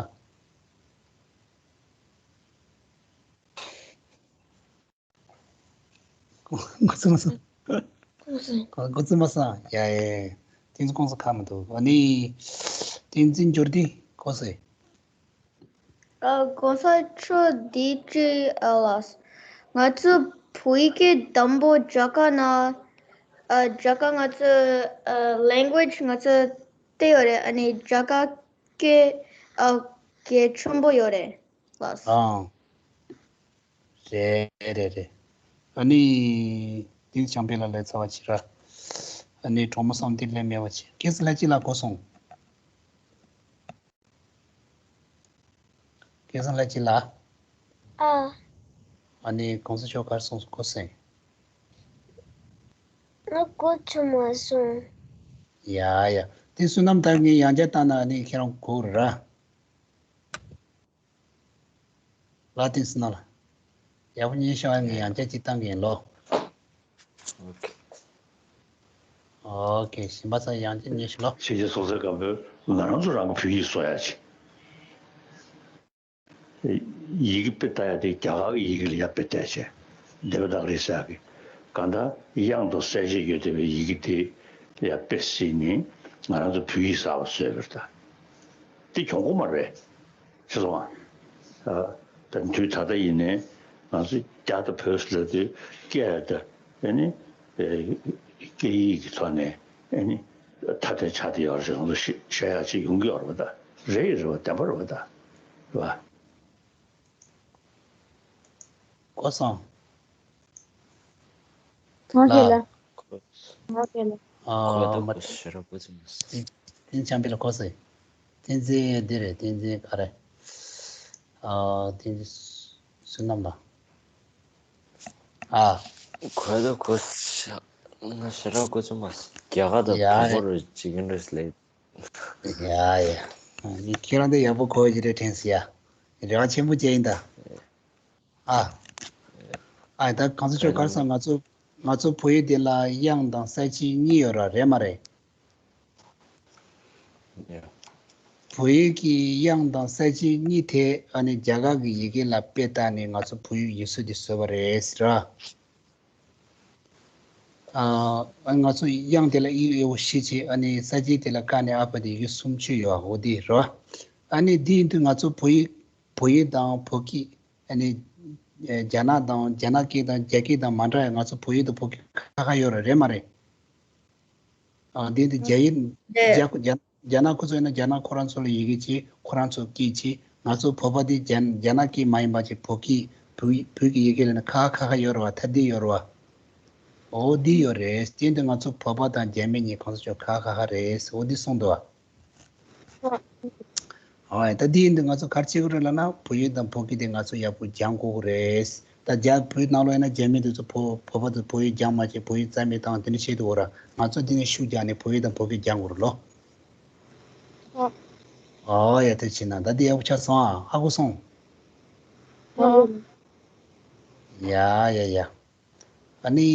འགོ་ཚུགས་མ་སོང་། འགོ་ཚུགས་མ་སོང་། ཡ་ཡ། ཏིང་ཙི་ཀུང་སི་ཁ་མི་འདུག་ཨ་ནི། ཏིང་ཙི་འགྱུར་འདི་གོ་སོང་། ཨ་གོང་ས་མཆོག་འདི་ཅི་ཨ་ལགས། ང་ཚོ་བོད་ཡིག་གི་དང་པོ་རྒྱ་གར་ན་ཨ་རྒྱ་གར་ང་ཚོ་ཨ་language ང་ཚོ་དེ་ཡོད་རེད། ཨ་ནི་རྒྱ་གར་སྐད་ཨ་གལ་ཆེན་པོ་ཡོད་རེད་ལགས། ཨང་། རེད་རེད་རེད། ཨ་ནི། ཏིང་ཙི་བྱམས་པའི་ལ་ལས་ཚ་བ་ཆེ་ར། ཨ་ནི་གྲོགས་མོ་བསམ་གཏན་ལས་མེད་པ་ཆེ། སྐལ་བཟང་ལྷ་སྐྱིད་ལགས་གོ་སོང་། སྐལ་བཟང་ལྷ་སྐྱིད་ལགས། ཨ། ཨ་ནི་གོང་ས་མཆོག་ག་རེ་གསུངས་སོང་གོ་སོང་། ང་གོ་ཚོད་མ་སོང་། ཡ་ཡ། དེ་བསོད་ནམས་ད་ངས་ཡང་བསྐྱར་བཏང་ན་ཨ་ནི་ཁྱེད་རང་གོ་ར། ལ་ཏིང་སི་ན་ལ། ཡག་པོ་ཉན་ཤོག་ཨ་ནི་ཡང་བསྐྱར་ཅིག་བཏང་གི་ཡིན་ལོ། ཨོ་ཁེ། ཨོ་ཁེ། གཞན་པ་ཚོ་ཡང་བསྐྱར་ཉན་ཤོག་ལོ། ཕྱི་རྒྱལ་སོང་ཚར་སྐབས་ང་རང་ཚོ་རང་གི་བོད་ཡིག་གསོ་ཡག་ཅིག་ཡི་གེ་དཔེ་ལྟ་ཡག་དེ་རྒྱ་གར་གྱི་ཡི་གེ་ལ་ཡར་དཔེ་བལྟས་བྱས། སྡེ་པ་དག་རེད་ཟེར་ཡག་གི། གང་ལྟར་དབྱངས་དང་གསལ་བྱེད་ཡོད་བསྡད་པའི་ཡི་གེ་དེ་ཡར་དཔེ་བསྲེས་ནས་ང་རང་ཚོ་བོད་ཡིག་གསར་པ་བཟོས་པ་རེད་ད། དེ་གྱོང་པོ་མ་རེད། ཤེས་སོང་ང་། ད་དུས་ད་ལྟ་ཡིན་ནའི་ང་ཚོ་རྒྱ་དང་བོད་ཟེར་དུས་སྐད་དང་ཨ་ནི་སྐད་ཡིག་གི་ཐོག་ནས་ཨ་ནི་ཐ་དད་ཆགས་བསྡད་ཡོད་རེད། ང་ཚོ་བཤད་ཡག་ཅིག་ཡོང་གི་ཡོད་རེད་པ། ད་རེད་རེད་པ། བདེན་པ་རེད་པ། ད་རེད་པ། གོ་སོང་། ང་ལ། ང་ལ། ཨ་མ། ཏིང་ཙི་བྱམས་པའི་ལ་གོ་སོང་། ཏིང་ཙི་འདི་རེད། ཏིང་ཙི་ག་རེ། ཨ་ཏིང་ཙི་བསོད་ནམས་ལ། ཨ། གོ་ད་གོ་ང་ཞེ་དྲག་གོ་ཚོད་མ་སོང་། རྒྱ་གར་དང་ཡ་དང་པོ་རུ་བྱེད་ཀྱིན་རེད་ལེ། ཡ་ཡ། ཁྱེད་རང་འདི་ཡག་པོ་གོ་ཡི་རེད་དྲན་སོང་ཡ། རེ་བ་ཆེན་པོ་བྱས་ཡིན་ད། ཨ། ཨ་ད་གོང་ས་མཆོག་ག་རེ་གསུངས། ང་ཚོ་ང་ཚོ་བོད་ཡིག་འདི་ལ་དབྱངས་དང་གསལ་བྱེད་གཉིས་ཡོད་ར། རེད་མ་རེད། བོད་ཡིག་གི་དབྱངས་དང་གསལ་བྱེད་གཉིས་དེ་ཨ་ནི་རྒྱ་གར་གྱི་ཡི་གེ་ལ་དཔེ་བལྟས་ནས་ང་ཚོ་བོད་ཡིག་ཡིག་གཟུགས་འདི་བཟོས་པ་རེད་ཟེར་ར། ཨ་ང་ཚོ་དབྱངས་དེ་ལ་ཨི་ཨེ་ཨོ་བཞི་བྱས། ཨ་ནི་གསལ་བྱེད་དེ་ལ་ཀ་ནས་ཨ་ཕ་དེ་ཡི་གེ་གསུམ་ཅིག་ཡོད། འོ་དེ་རེད། ཨ་ནི་འདི་ཡིན་དུས་ང་ཚོ་བོད་ཡིག་བོད་ཡིག་དང་བོད་སྐད། ཨ་ནི་རྒྱ་ནག་དང་རྒྱ་ནག་སྐད་དང་རྒྱ་སྐད་དང་མ་འདྲ་བའི་ང་ཚོ་བོད་ཡིག་དང་བོད་སྐད་ཁ་ཁ་ཡོད་རེད། རེད་མ་རེད། ཨ་འདི་འདི་རྒྱ་ཡིག་རྒྱ་རྒྱ་རྒྱ་ནག་ཁོ་ཚོ་ཡིན་ན་རྒྱ་ནག་ཁོ་རང་ཚོ་ལ་ཡི་གེ་བྱས། ཁོ་རང་ཚོ་སྐད་བྱས། ང་ཚོ་བོད་པ་འདི་རྒྱ་རྒྱ་ནག་སྐད་མ་ཡིན་པ་ཅིག་བོད་སྐད་བོད་བོད་ཀྱི་ཡི་གེ་ལ་ནི་ཁ་ཁ་ཁ་ཡོད་རེད་པ། ཐ་དད་ཡོད་རེད་པ། འོ་འདི་ཡོད་རེད། དེ་འདི་ང་ཚོ་བོད་པ་དང་རྒྱ་མི་གཉིས་གང་ཟག་ཆོས་ཁ་ཁ་ཁ་རེད། འོ་འདི་གསུངས་འདུག་པ། ཨ། ད་འདི་ཡིན་དུས་ང་ཚོ་ག་རེ་བྱེད་དགོས་རེད་ལབ་ན། བོད་ཡིག་དང་བོད་སྐད་དེ་ང་ཚོ་ཡག་པོ་སྦྱང་དགོས་ཀྱི་རེད། ད་རྒྱ་བོད་ནང་ལོགས་ཡིན་ན་རྒྱ་མི་དེ་ཚོ་བོད་བོད་པ་ཚོ་བོད་ཡིག་སྦྱང་མ་བྱས། བོད་ཡིག་རྩ་མེད་བཏང་། དེ་འདྲ་བྱེད་དུས་འོ་ར། ང་ཚོ་འདི་ནས་ཤུགས་རྒྱག་ནས་བོད་ཡིག་དང་བོད་སྐད་སྦྱང་དགོས་རེད་ལོ། ཨ། ཨོ་ཡ། དེ་བྱས་ན་ད་འདི་ཡག་པོ་ཆགས་སོང་ཨ། ཧ་གོ་སོང་། ཨ། ཡ་ཡ་ཡ། ཨ་ནི་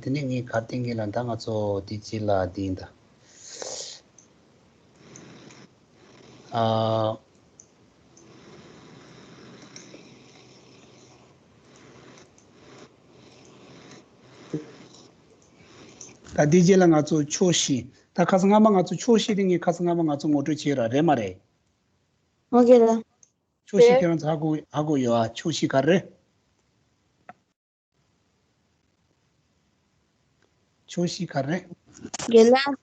དེ་ནས་ངས་ག་རེ་བསྟན་གྱི་ལབ་ན། ད་ང་ཚོ་དེ་རྗེས་ལ་འདི་ཡིན་ད། ཨ། ད་དེ་རྗེས་ལ་ང་ཚོ་ཕྱོགས་བཞི། ད་ཁ་སང་སྔ་མ་ང་ཚོ་ཕྱོགས་བཞི་དེ་ངས་ཁ་སང་སྔ་མ་ང་ཚོ་ངོ་སྤྲོད་བྱས་ར། རེད་མ་རེད། ཨོ་ཁེ་ལགས། ཕྱོགས་བཞི་ཁྱེད་རང་ཚོ་ཧ་གོ་ཧ་གོ་ཡོད་ཨ། ཕྱོགས་བཞི་ག་རེ་རེད། ཕྱོགས་བཞི་ག་རེ་རེད། རྒན་ལགས།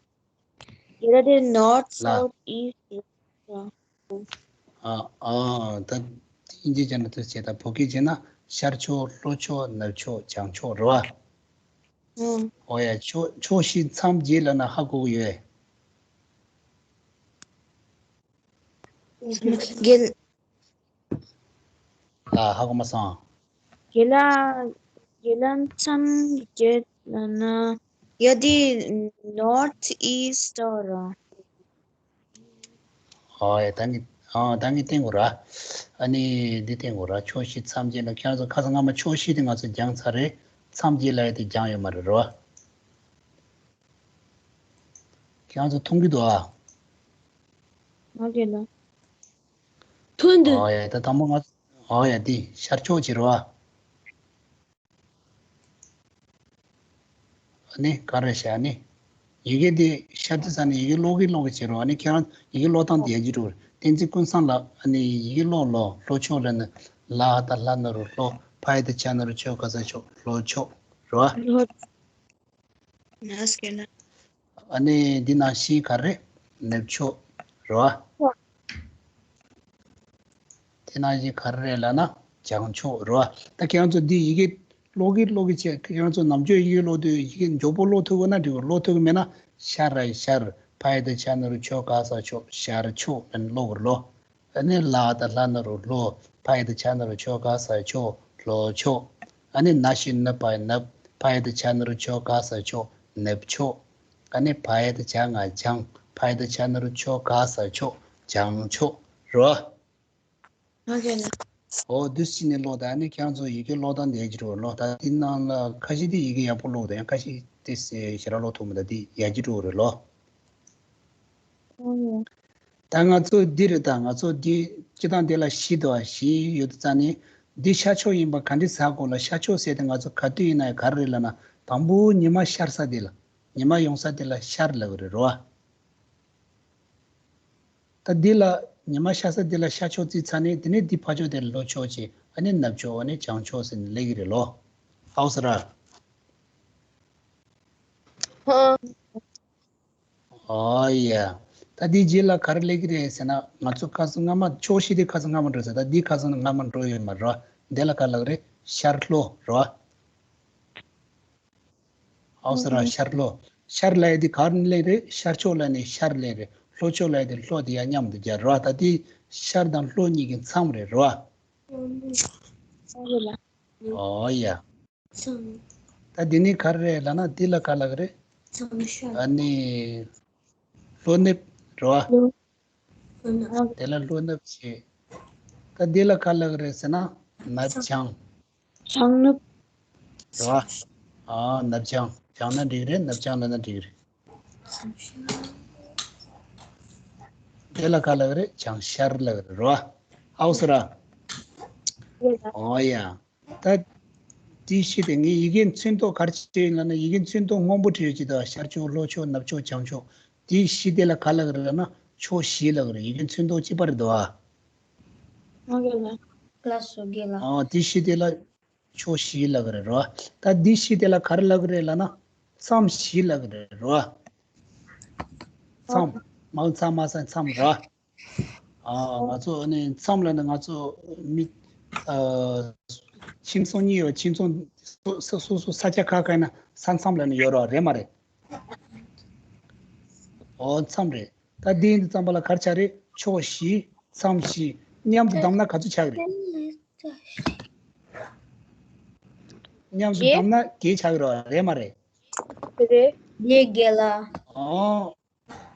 རྒན་ལགས་དེ་north, ལ། South, east རེད། ཨ་ཨ། ད་དབྱིན་ཇི་བྱས་ན་དེ་བྱས། ད་བོད་སྐད་བྱས་ན་ཤར་ཕྱོགས། ལྷོ་ཕྱོགས། ནུབ་ཕྱོགས། བྱང་ཕྱོགས་རེད་པ། ཨང་། ཨོ་ཡ། ཕྱོགས་ཕྱོགས་བཞི་མཚམས་བརྒྱད་ལབ་ན་ཧ་གོ་གི་ཡོད། རྒན། ལ་ཧ་གོ་མ་སོང་། རྒན་ལགས། རྒན་ལགས། མཚམས་བརྒྱད་ལབ་ན། ཡ་དེ་north east ར། ཨོ་ཡ། ད་ངས་ཨ་ད་ངས་བསྟན་དགོས་ར། ཨ་ནི་འདི་བསྟན་དགོས་ར། ཕྱོགས་བཞི་མཚམས་བརྒྱད་ལ། ཁྱེད་རང་ཚོ་ཁ་སང་སྔ་མ་ཕྱོགས་བཞི་དེ་ང་ཚོ་སྦྱངས་ཚར་རེད། མཚམས་བརྒྱད་ལབ་ཡ་དེ་སྦྱངས་ཡོད་མ་རེད་རོ། ཁྱེད་རང་ཚོ་མཐོང་གི་འདུག་ཨ། ང་རྒན་ལགས། ཐོན་འདུག་ཨོ་ཡ། ད་དང་པོ་ང་ཨོ་ཡ། འདི་ཤར་ཕྱོགས་བྱེད་རོ་ཨ། ཨ་ནི་ག་རེ་བྱ་ནི། ཡི་གེ་འདི་ཤར་དུས་ཙ་ནས་ཡི་གེ་ཀློག་གི་ཀློག་གི་བྱེད་རོགས། ཨ་ནི་ཁྱེད་རང་ཡི་གེ་ཀློག་སྟངས་དེ་ཡར་རྒྱས་འགྲོ་རེད། བསྟན་འཛིན་ཀུན་བཟང་ལགས། ཨ་ནི་ཡི་གེ་ཀློག་ཀློག་ལྷོ་ཕྱོགས་ལབ་ན་ལ་ད་ལྷ་ན་རོ་ལྷོ། ཕ་ཡ་ད་བྱ་ན་རོ་ཕྱོ་ག་ས་ཕྱོགས། ལྷོ་ཕྱོགས་རོ། ལྷོ། ནས་ཀྱེ་ན། ཨ་ནི་འདི་ནང་བཞིན་ག་རེ། ནུབ་ཕྱོགས་རོ། དེ་ནང་བཞིན་ག་རེ་རེད་ལབ་ན་བྱང་ཕྱོགས་རེད་བ། ད་ཁྱེད་རང་ཚོ་འདི་ཡི་གེ་ཀློག་གི་ཀློག་གི་བྱས། ཁྱེད་རང་ཚོ་ནམ་རྒྱུན་ཡི་གེ་ཀློག་དུས་ཡི་གེ་མགྱོགས་པོ་ཀློག་ཐུབ་ཀྱི་ན་འགྲིག་གི། ཀློག་ཐུབ་ཀྱི་མེད་ན་ཤར་ར་ཤར། ཕ་ཡ་ད་བྱ་ན་རོ་ཕྱོ་ག་ས་ཕྱོགས། ཤར་ཕྱོགས་ལབ་ནས་ཀློག་དགོས་རེད་ལོ། ཨ་ནི་ལ་ད་ལྷ་ན་རོ་ལྷོ། ཕ་ཡ་ད་བྱ་ན་རོ་ཕྱོ་ག་ས་ཕྱོགས། ལྷོ་ཕྱོགས། ཨ་ནི་ན་ཞབས་ཀྱུ་ན་བ་ཡ་ནབ། ཕ་ཡ་ད་བྱ་ན་རོ་ཕྱོ་ག་ས་ཕྱོགས། ནུབ་ཕྱོགས། ཨ་ནི་བ་ཡ་ད་བྱ་ང་བྱང་། ཕ་ཡ་ད་བྱ་ན་རོ་ཕྱོ་ག་ས་ཕྱོགས། བྱང་ཕྱོགས་རེད་བ། ང་རྒན་ལགས། འོ་འདུག་སེ་བྱས་ནས་ཀློག་ད། ཨ་ནི་ཁྱེད་རང་ཚོ་ཡི་གེ་ཀློག་སྟངས་དེ་ཡར་རྒྱས་འགྲོ་རེད་ལོ། ད་འདི་ནང་ལ་ཁ་ཤས་དེ་ཡི་གེ་ཡག་པོ་ཀློག་འདུག་ཡང་ཁ་ཤས་དེ་ཞེ་དྲག་ཀློག་ཐུབ་མི་འདུག་དེ་ཡར་རྒྱས་འགྲོ་རེད་ལོ། ཨོ་ཡ། ད་ང་ཚོ་འདི་རེད། ད་ང་ཚོ་འདི་སྤྱིར་བཏང་འདི་ལ་བཞི་འདུག་བ། བཞི་ཡོད་དུས་ཙ་ནས་འདི་ཤར་ཕྱོགས་ཡིན་པ་ག་འདྲས་ཧ་གོ་ལ། ཤར་ཕྱོགས་ཟེར་དེ་ང་ཚོ་ག་དུས་ཡིན་ན་ཡང་ག་རེ་རེད་ལབ་ན། དང་པོ་ཉི་མ་ཤར་ས་དེ་ལ། ཉི་མ་ཡོང་ས་དེ་ལ་ཤར་ལབ་ཀྱི་རེད་རོ། ད་འདི་ལ་ཉི་མ་ཤར་ས་འདི་ལ་ཤར་ཕྱོགས་བརྩིས་ཚར་ནས། དེ་ནས་འདི་ཕར་ཕྱོགས་དེ་ལ་ལྷོ་ཕྱོགས་བྱས། ཨ་ནི་ནུབ་ཕྱོགས། ཨ་ནི་བྱང་ཕྱོགས་ཟེར་ནས་སླེབས་ཀྱི་རེད་ལོ། ཧ་གོ་སོང་ར། ཨོ་ཡ། ད་འདི་རྗེས་ལ་ག་རེ་སླེབས་ཀྱི་རེད་ཟེར་ན། ང་ཚོ་ཁ་སང་སྔ་མ་ཕྱོགས་བཞི་དེ་ཁ་སང་སྔ་མ་འགྲོ་ཚར། ད་འདི་ཁ་སང་སྔ་མ་འགྲོ་ཡོད་མ་རེད་བ། འདི་ལ་ག་ལབ་རེད། ཤར་ལྷོ་རེད་བ། ཧ་གོ་སོང་ར། ཤར་ལྷོ། ཤར་ལབ་ཡ་དེ་ག་རེ་སླེབས་རེད། ཤར་ཕྱོགས་ལབ་ནས་ཤར་སླེབས་རེད། ལྷོ་ཕྱོགས་ལབ་ཡ་དེ་ལྷོ་དེ་ཡར་མཉམ་དུ་སྦྱར་རེད་བ། ད་འདི་ཤར་དང་ལྷོ་གཉིས་ཀྱི་མཚམས་རེད་རེད་བ། ཨོ་ཡ། ད་འདི་ནི་ག་རེ་རེད་ལབ་ན། འདི་ལ་ག་ལབ་ཀྱི་རེད། ཨ་ནི་ལྷོ་ནུབ་རེད་བ། དེ་ལ་ལྷོ་ནུབ་བྱས། ད་འདི་ལ་ག་ལབ་ཀྱི་རེད་ཟེར་ན། ནུབ་བྱང་། བྱང་ནུབ། རེད་བ། ཨ་ནུབ་བྱང་། བྱང་ན་འགྲིག་རེད། ནུབ་བྱང་ལབ་ན་འགྲིག་རེད། དེ་ལ་ག་ལབ་ཀྱི་རེད། བྱང་ཤར་ལབ་ཀྱི་རེད་རོ། ཧ་གོ་སོང་ར། ཨོ་ཡ། ད་དེ་བཞི་དེ་ངས་ཡི་གེ་ཚོན་མདོག་ག་རེ་བྲིས་ཡིན་ལབ་ན། ཡི་གེ་ཚོན་མདོག་སྔོན་པོ་བྲིས་ཡོད་ཀྱི་འདུག་ཤར་ཕྱོགས། ལྷོ་ཕྱོགས། ནུབ་ཕྱོགས། བྱང་ཕྱོགས། དེ་བཞི་དེ་ལ་ག་ལབ་ཀྱི་རེད་ལབ་ན། ཕྱོགས་བཞི་ལབ་ཀྱི་རེད། ཡི་གེ་ཚོན་མདོག་གཅིག་པ་རེད་འདུག་ཨ། ང་རྒན་ལགས། ལགས་སོ་རྒན་ལགས། ཨ་དེ་བཞི་དེ་ལ་ཕྱོགས་བཞི་ལབ་ཀྱི་རེད་རོ། ད་འདི་བཞི་དེ་ལ་ག་རེ་ལབ་ཀྱི་རེད་ལབ་ན། མཚམས་བཞི་ལབ་ཀྱི་རེད་རོ། མཚམས། མ་མཚམས་མ་ཟེར་མཚམས་ར། ཨ་ང་ཚོ་ཨ་ནི་མཚམས་ལབ་ན་ང་ཚོ་མི་ཨ་ཁྱིམ་ཚང་གཉིས་ཡོད། ཁྱིམ་ཚང་སོ་སོ་སོ་སོ་ས་ཆ་ཁ་ཁ་ན་ས་མཚམས་ལབ་ན་ཡོད་རོ། རེད་མ་རེད། ཨོ་མཚམས་རེད། ད་འདི་ཡིན་དུས་ཙམ་པ་ལ་ག་རེ་ཆགས་རེད། ཕྱོགས་བཞི། མཚམས་བཞི། མཉམ་དུ་བསྡམས་ན་ག་ཚོད་ཆགས་ཀྱི་རེད། མཉམ་དུ་བསྡམས་ན་བརྒྱད་ཆགས་ཀྱི་རེད། རེད་མ་རེད། རེད། རེད་རྒན་ལགས། ཨོ།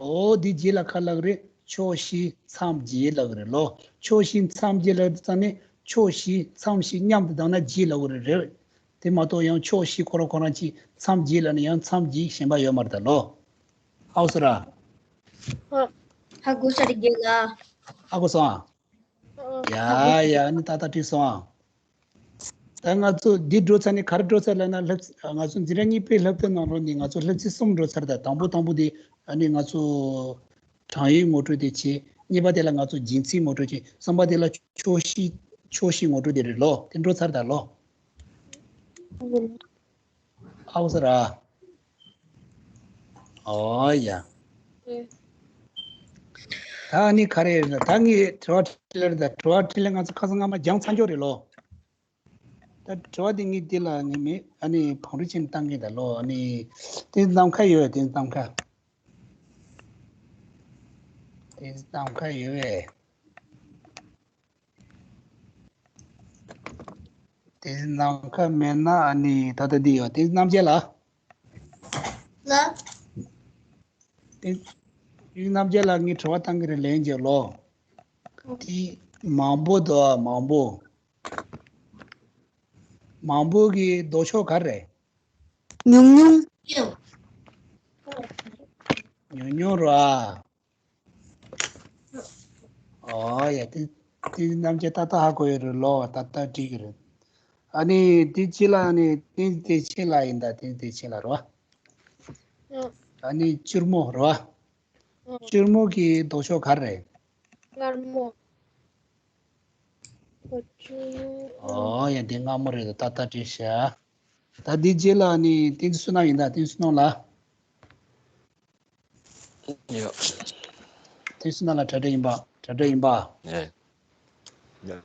ཨོ་འདི་རྗེས་ལ་ག་ལབ་ཀྱི་རེད། ཕྱོགས་བཞི་མཚམས་བརྒྱད་ལབ་ཀྱི་རེད་ལོ། ཕྱོགས་བཞི་མཚམས་བརྒྱད་ལབ་དུས་ཙམ་ནས་ཕྱོགས་བཞི་མཚམས་བཞི་མཉམ་དུ་བསྡམས་ན་བརྒྱད་ལབ་ཀྱི་རེད། རེད། དེ་མ་གཏོགས་ཡང་ཕྱོགས་བཞི་ཁོ་རང་ཁོ་རང་གཅིག་མཚམས་བརྒྱད་ལབ་ན་ཡང་མཚམས་བརྒྱད་གཞན་པ་ཡོད་མ་རེད་ད་ལོ། ཧ་གོ་སོང་ར། ཧ་གོ་ས་རེད་རྒན་ལགས། ཧ་གོ་སོང་ཨ། ཡ་ཡ། ཨ་ནི་ཏག་ཏག་འགྲིག་སོང་ཨ། ད་ང་ཚོ་འདི་འགྲོ་ཚར་ནས་ག་རེ་འགྲོ་ཚར་ལབ་ན། སློབ་ང་ཚོ་འཛིན་གྲྭ་གཉིས་པའི་སློབ་དེབ་ནང་ལོགས་ནས་ང་ཚོ་སློབ་ཚན་གསུམ་འགྲོ་ཚར། ད་དང་པོ་དང་པོ་དེ་ཨ་ནི་ང་ཚོ་གྲངས་ཡིག་ངོ་སྤྲོད་དེ་བྱས། གཉིས་པ་དེ་ལ་ང་ཚོ་རྒྱན་ཚིག་ངོ་སྤྲོད་བྱས། གསུམ་པ་དེ་ལ་ཕྱོགས་བཞི་ཕྱོགས་བཞི་ངོ་སྤྲོད་དེ་རེད་ལོ། དེ་འགྲོ་ཚར་ད་ལོ། ཧ་གོ་སོང་ར། ཨོ་ཡ། ད་ནི་ག་རེ་རེད། ད་ངས་དྲི་བ་དྲིས་ལན་རེད། ད་དྲི་བ་དྲིས་ལན་ང་ཚོ་ཁ་སང་སྔ་མ་སྦྱངས་ཚར་འཇོག་རེད་ལོ། ད་དྲི་བ་དེ་ངས་འདི་ལ་ངས་མི་ཨ་ནི་བང་རི་ཆེན་བཏང་གི་ད་ལོ། ཨ་ནི་དེ་ནམ་མཁའ་ཡོད། དེ་ནམ་མཁའ། དེ་ནམ་མཁའ་ཡོད་པས། དེ་ནམ་མཁའ་མེད་ན་ཨ་ནི་ད་ལྟ་འདི་ཡོད། དེ་རྣམ་བཅད་ལ། ལ། དེ་དེ་རྣམ་བཅད་ལ་ངས་དྲི་བ་བཏང་གི་རེད། ལན་བརྗོད་ལོ། དེ་མང་པོ་དང་མང་པོ། མང་པོ་གི་ལྡོག་ཕྱོགས་ག་རེ་རེད། ཉུང་ཉུང་། ཉུང་ཉུང་ར། ཨོ་ཡ། དེ་དེ་རྣམ་བཅད་ཏག་ཏག་ཧ་གོ་ཡོད་རེད་ལོ། ཏག་ཏག་འགྲིག་གི་རེད། ཨ་ནི་དེ་ཕྱི་ལ་ཨ་ནི་བསྟན་འཛིན་བདེ་ཆེན་ལགས་ཡིན་ད། བསྟན་འཛིན་བདེ་ཆེན་ལགས་རེད་བ། ཨ་ནི་སྤྱིར་མོ་རེད་བ། སྤྱིར་མོ་གི་ལྡོག་ཕྱོགས་ག་རེ་རེད། མངར་མོ། ཨོ་ཡ། འདི་མངར་མོ་རེད། ཏག་ཏག་བྲིས་ཤག་ད་འདི་རྗེས་ལ་ནི་བསྟན་འཛིན་བསོད་ནམས་ཡིན་ད། བསྟན་འཛིན་བསོད་ནམས་ལགས། ཡ། བསྟན་འཛིན་བསོད་ནམས་ལགས། གྲ་སྒྲིག་ཡིན་པ། གྲ་སྒྲིག་ཡིན་པ། ཡ། ཡ།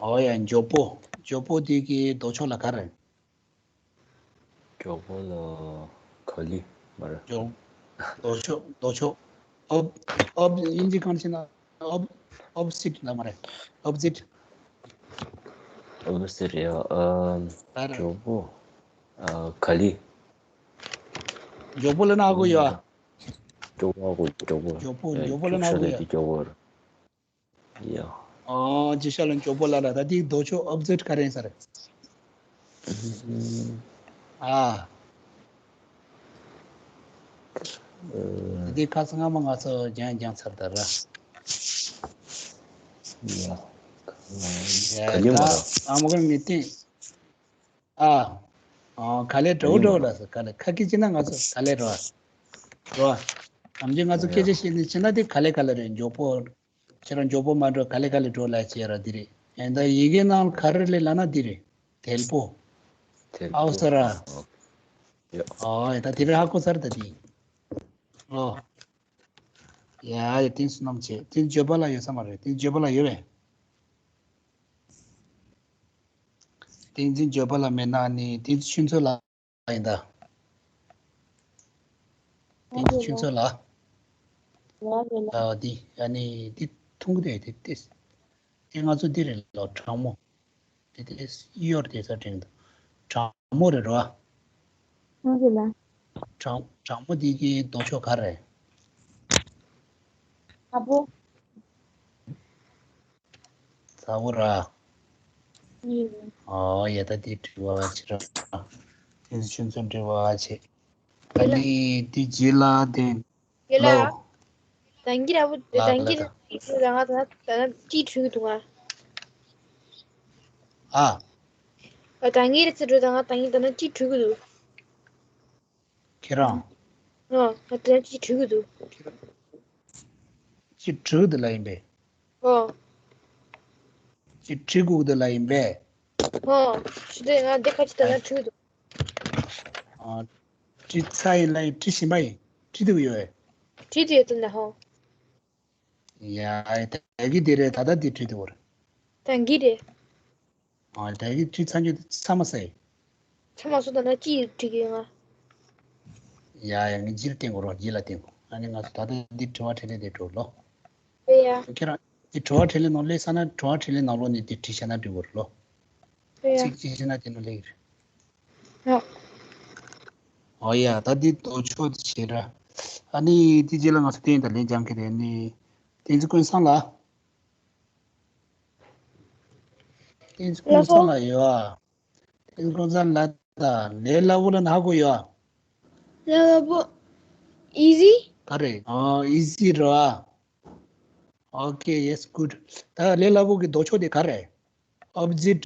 ཨོ་ཡ། མགྱོགས་པོ། མགྱོགས་པོ་འདི་གི་ལྡོག་ཕྱོགས་ལ་ག་རེ། མགྱོགས་པོ་ལ་ག་ལི་མ་རེད། མགྱོགས། ལྡོག་ཕྱོགས། ལྡོག་ཕྱོགས། ཨོབ། ཨོབ་དབྱིན་ཇི་གང་བྱས་ན་ཨོབ། ཨོབ་སིཊ་ལ་མ་རེད། ཨོབ་སིཊ། ཨོབ་སིཊ་ཡ། ཨམ། ད་རེད། མགྱོགས་པོ། ཨ། ག་ལི། མགྱོགས་པོ་ལ་ན་གོ་ཡ། མགྱོགས་པོ། མགྱོགས་པོ། མགྱོགས་པོ། ཨེ། མགྱོགས་པོ་ལ་ན་གོ་ཡ། མགྱོགས་པོ་རེད། ཡ། ཨོ། ཅི་ཤ་ལ་མགྱོགས་པོ་ལ་ལ། ད་དེའི་ལྡོག་ཕྱོགས་ཨོབ་སིཊ་ག་རེ་ཡིན་ས་རེད། ཨ། ཨ། འདི་ཁ་སང་སྔ་མ་ང་ཚོ་སྦྱང་སྦྱང་ཚར་ད་ར། ཡ། ཡ། ག་ལེ་མ་ར། ད་ཨ་མ་ག་ངེས་གཏན། ཨ། ཨ། ག་ལེ་འགྲོ་འགྲོ་ལ་ཟེར། ག་ལེ། ཁ་སྐད་བྱས་ན་ང་ཚོ་ག་ལེ་འགྲོ་བ། འགྲོ་བ། ནམ་རྒྱུན་ང་ཚོ་སྐད་ཆ་བཤད་ནས་བྱས་ན་དེ་ག་ལེ་ག་ལེ་རེད། མགྱོགས་པོ། ཁྱེད་རང་མགྱོགས་པོ་མ་འགྲོ། ག་ལེ་ག་ལེ་འགྲོ་ལབ་བྱས་ར་འདི་རེད། ཡང་ད་ཡི་གེ་ནང་ག་རེ་ལས་ལབ་ན་འདི་རེད། དལ་པོ། དལ་པོ། ཨའོ་ས་ར། ཨོ་ཡ། ད་དེ་རེད། ཧ་གོ་ཚར་ད་དེ། ཨོ། ཡ་ཡ། བསྟན་འཛིན་བསོད་ནམས་བྱས། བསྟན་འཛིན་བརྗོད་པ་ལ་ཡོད་ས་མ་རེད། བསྟན་འཛིན་བརྗོད་པ་ལ་ཡོད་པས། བསྟན་འཛིན་བརྗོད་པ་ལ་མེད་ན་ནི་བསྟན་འཛིན་ཆོས་མཚོ་ལགས་ཡིན་ད། བསྟན་འཛིན་ཆོས་མཚོ་ལགས། ལགས་རེད་ལགས། ཨ། འདི་ཨ་ནི་འདི་མཐོང་གི་འདུག་དེ་དེ་དེ་ང་ཚོ་འདི་རེད་ལོ། གྲང་མོ། དེ་དེ་གཡོར་དེ་ས་དྲན་འདུག་གྲང་མོ་རེད་རོ། ལགས་རེད་ལགས། གྲང་གྲང་མོ་འདི་གི་ལྡོག་ཕྱོགས་ག་རེ། ཚ་པོ། ཚ་པོ་ར། ཡིན། ཨོ་ཡ། ད་དེ་དྲི་བ་བྱེད་ར། དེ་ཚོ་ཆུ་ཚོད་དྲི་བ་བྱེད། ད་ནི་དེ་རྗེས་ལ་དེ། ཡེ་ལ། ལོ། ད་གིན་ར་བུ་ད་ལ་གིན་ལ་ད། ད་ང་ད་ད་ཅི་འཁྲུག་གི་འདུག་ང་། ཨ། ད་གིན་ར་ཚེ་འགྲོ་ད་ང་ད་གིན་ད་ན་ཅི་འཁྲུག་གི་འདུག་ཁྱེད་རང་། ཨ། ང་དེ་ཅི་དྲི་གི་འདུག་ཅི་དྲི་གི་འདུག་ལ་ཡིན་པས། ཨོ། ཅི་དྲི་དགོས་འདུག་ལ་ཡིན་པས། ཨོ། ཅི་དེ་ང་དེ་ཁ་ཅི་ད་ན་དྲི་གི་འདུག་ཨ། དྲི་ཚར་ཡིན་ལ་ཡིན། དྲི་བཞིན་པ་ཡིན། དྲི་འདུག་ཡོད། དྲི་དེ་ཡོད་དུ་ན་ཧོ། ཡ། ད་གི་དེ་རེད། ད་ལྟ་དེ་དྲི་འདུག་རེད། ད་གི་རེད། ཨ། ད་གི་དྲི་ཚར་རྒྱུ་དེ་ཚར་མ་ཟེར། ཚར་མ་སོང་ད་ན་ཅི་དྲི་གི་ཡོད་ང་། ཡ་ཡ། ངས་རྗེས་ལ་བསྟན་དགོས་རོགས། རྗེས་ལ་བསྟན་དགོས། ཨ་ནི་ང་ཚོ་ད་ལྟ་འདི་དྲི་བ་དྲིས་ལན་དེ་འགྲོ་ལོ། ཨེ་ཡ། ཁྱེད་རང་འདི་དྲི་བ་དྲིས་ལན་ནང་སླེབས་ས་ན་དྲི་བ་དྲིས་ལན་ནང་ལོགས་ནས་འདི་དྲི་བྱས་ན་འགྲིག་གི་རེད་ལོ། ཨེ་ཡ། ཚིག་ཅིག་བྱས་ན་དེ་ནང་སླེབས་ཀྱི་རེད། ཡ། ཨོ་ཡ། ད་འདི་ལྡོག་ཕྱོགས་དེ་བྱེད་ར། ཨ་ནི་འདི་རྗེས་ལ་ང་ཚོ་བསྟན་དང་ལན་སྦྱང་གི་རེད། ཨ་ནི་བསྟན་འཛིན་ཀུན་བཟང་ལགས། བསྟན་འཛིན་ཀུན་བཟང་ལགས་ཡོད་ཨ། དེ་ཀུན་བཟང་ལགས་ད་ལས་སླ་པོ་ལ་ན་ཧ་གོ་ཡོད། ལས་སླ་པོ། ཨི་ཟི། ག་རེ། ཨོ། ཨི་ཟི་རེད་བ། ཨོ་ཁེ། ཡེ་སི། གུཌ། ད་ལས་སླ་པོ་གི་ལྡོག་ཕྱོགས་དེ་ག་རེ། ཨོབ་སིཊ།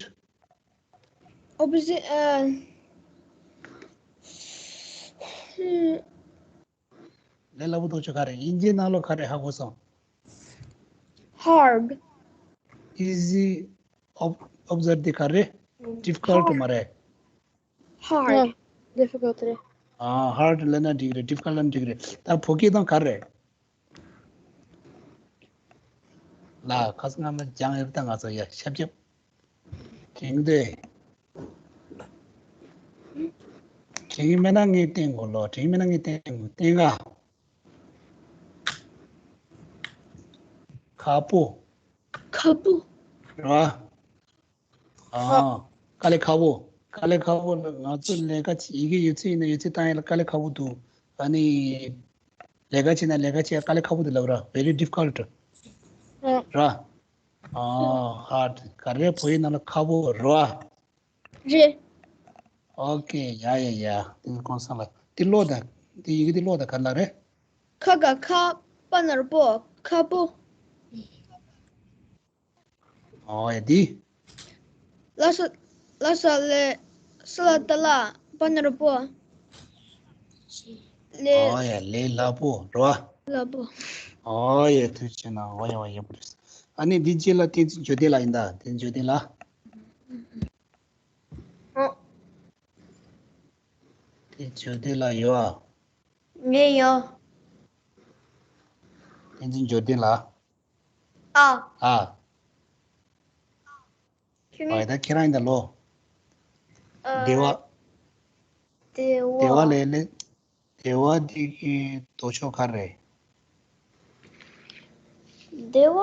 ཨོབ་སིཊ། ཨ། ཧུམ། ལས་སླ་པོ་ལྡོག་ཕྱོགས་ག་རེ། དབྱིན་ཇིའི་ནང་ལོགས་ག་རེ་ཧ་གོ་སོང་། ཧཱརཌ། ཨི་ཟི། ཨོབ། ཨོབ་སིཊ་དེ་ག་རེ། ཌིཕ་ཁལཊ་མ་རེད། ཧཱརཌ། ཌིཕ་ཁལཊ་རེད། ཨ། ཧཱརཌ་ལབ་ན་འགྲིག་རེད། ཌིཕ་ཁལཊ་ལབ་ན་འགྲིག་རེད། ད་བོད་སྐད་དང་ག་རེ། ལ་ཁ་སང་སྔ་མ་སྦྱངས་ཡོད་ད་ང་ཚོ་ཡ་ཤབ་ཤབ། དྲན་འདོད། གི་མེད་ན་ངས་བསྟན་དགོས་ལོ། དྲན་གི་མེད་ན་ངས་བསྟན་དགོས། བསྟན་ག་ཁ་པོ། ཁ་པོ། རེད་བ། ཨ། དཀའ་ལས་ཁག་པོ། དཀའ་ལས་ཁག་པོ་ལ་ང་ཚོ་ལས་ཀ་བྱེད་ཡི་གེ་ཡོད་ཚད་ཡིན་ན་ཡོད་ཚད་བཏང་ཡ་ལ་དཀའ་ལས་ཁག་པོ་འདུག་ཨ་ནི། ལས་ཀ་བྱེད་ན་ལས་ཀ་བྱེད་ཡ་དཀའ་ལས་ཁག་པོ་འདུག་ལབ་ར། very difficult ར། ཨ། hard ག་རེ་བོད་ཡིག་ནང་ལ་ཁག་པོ་རེད་བ། རེད། ཨོ་ཀེ། ཡ་ཡ་ཡ། དེ་ཀོང་སང་ལ་དེ་ཀློག་དང་། དེ་ཡི་གེ་དེ་ཀློག་དང་། ག་ལ་རེད། ཁ་ག་ཁ། པ་ན་རོ་པོ། ཁ་པོ། ཨོ་ཡ། དེ། ལ་ས་ལ་ས་ལེ། ས་ལ་ཏ་ལ། པ་ན་རོ་པོ། ལེ། ཨོ་ཡ། ལས་སླ་པོ་རེད་བ། སླ་པོ། ཨོ་ཡ། ཐུགས་རྗེ་གནང་། ཨོ་ཡ། ཨོ་ཡ། ཡག་པོ་རེད། ཨ་ནི་འདི་རྗེས་ལ་བསྟན་འཛིན་འབྱོར་ལྡན་ལགས་ཡིན་ད། བསྟན་འཛིན་འབྱོར་ལྡན་ལགས། ཨོ། བསྟན་འཛིན་འབྱོར་ལྡན་ལགས་ཡོད་ཨ། ངས་ཡོད། བསྟན་འཛིན་འབྱོར་ལྡན་ལགས། ཨ། ཨ། ཁྱོད་ཨ་ཡ། ད་ཁྱེད་རང་ཡིན་ད་ལོ། ཨ། སྡེ་བ། སྡེ་བ། སྡེ་བ་ལས་ལས། སྡེ་བ་འདི་གི་ལྡོག་ཕྱོགས་ག་རེ་རེད། སྡེ་བ་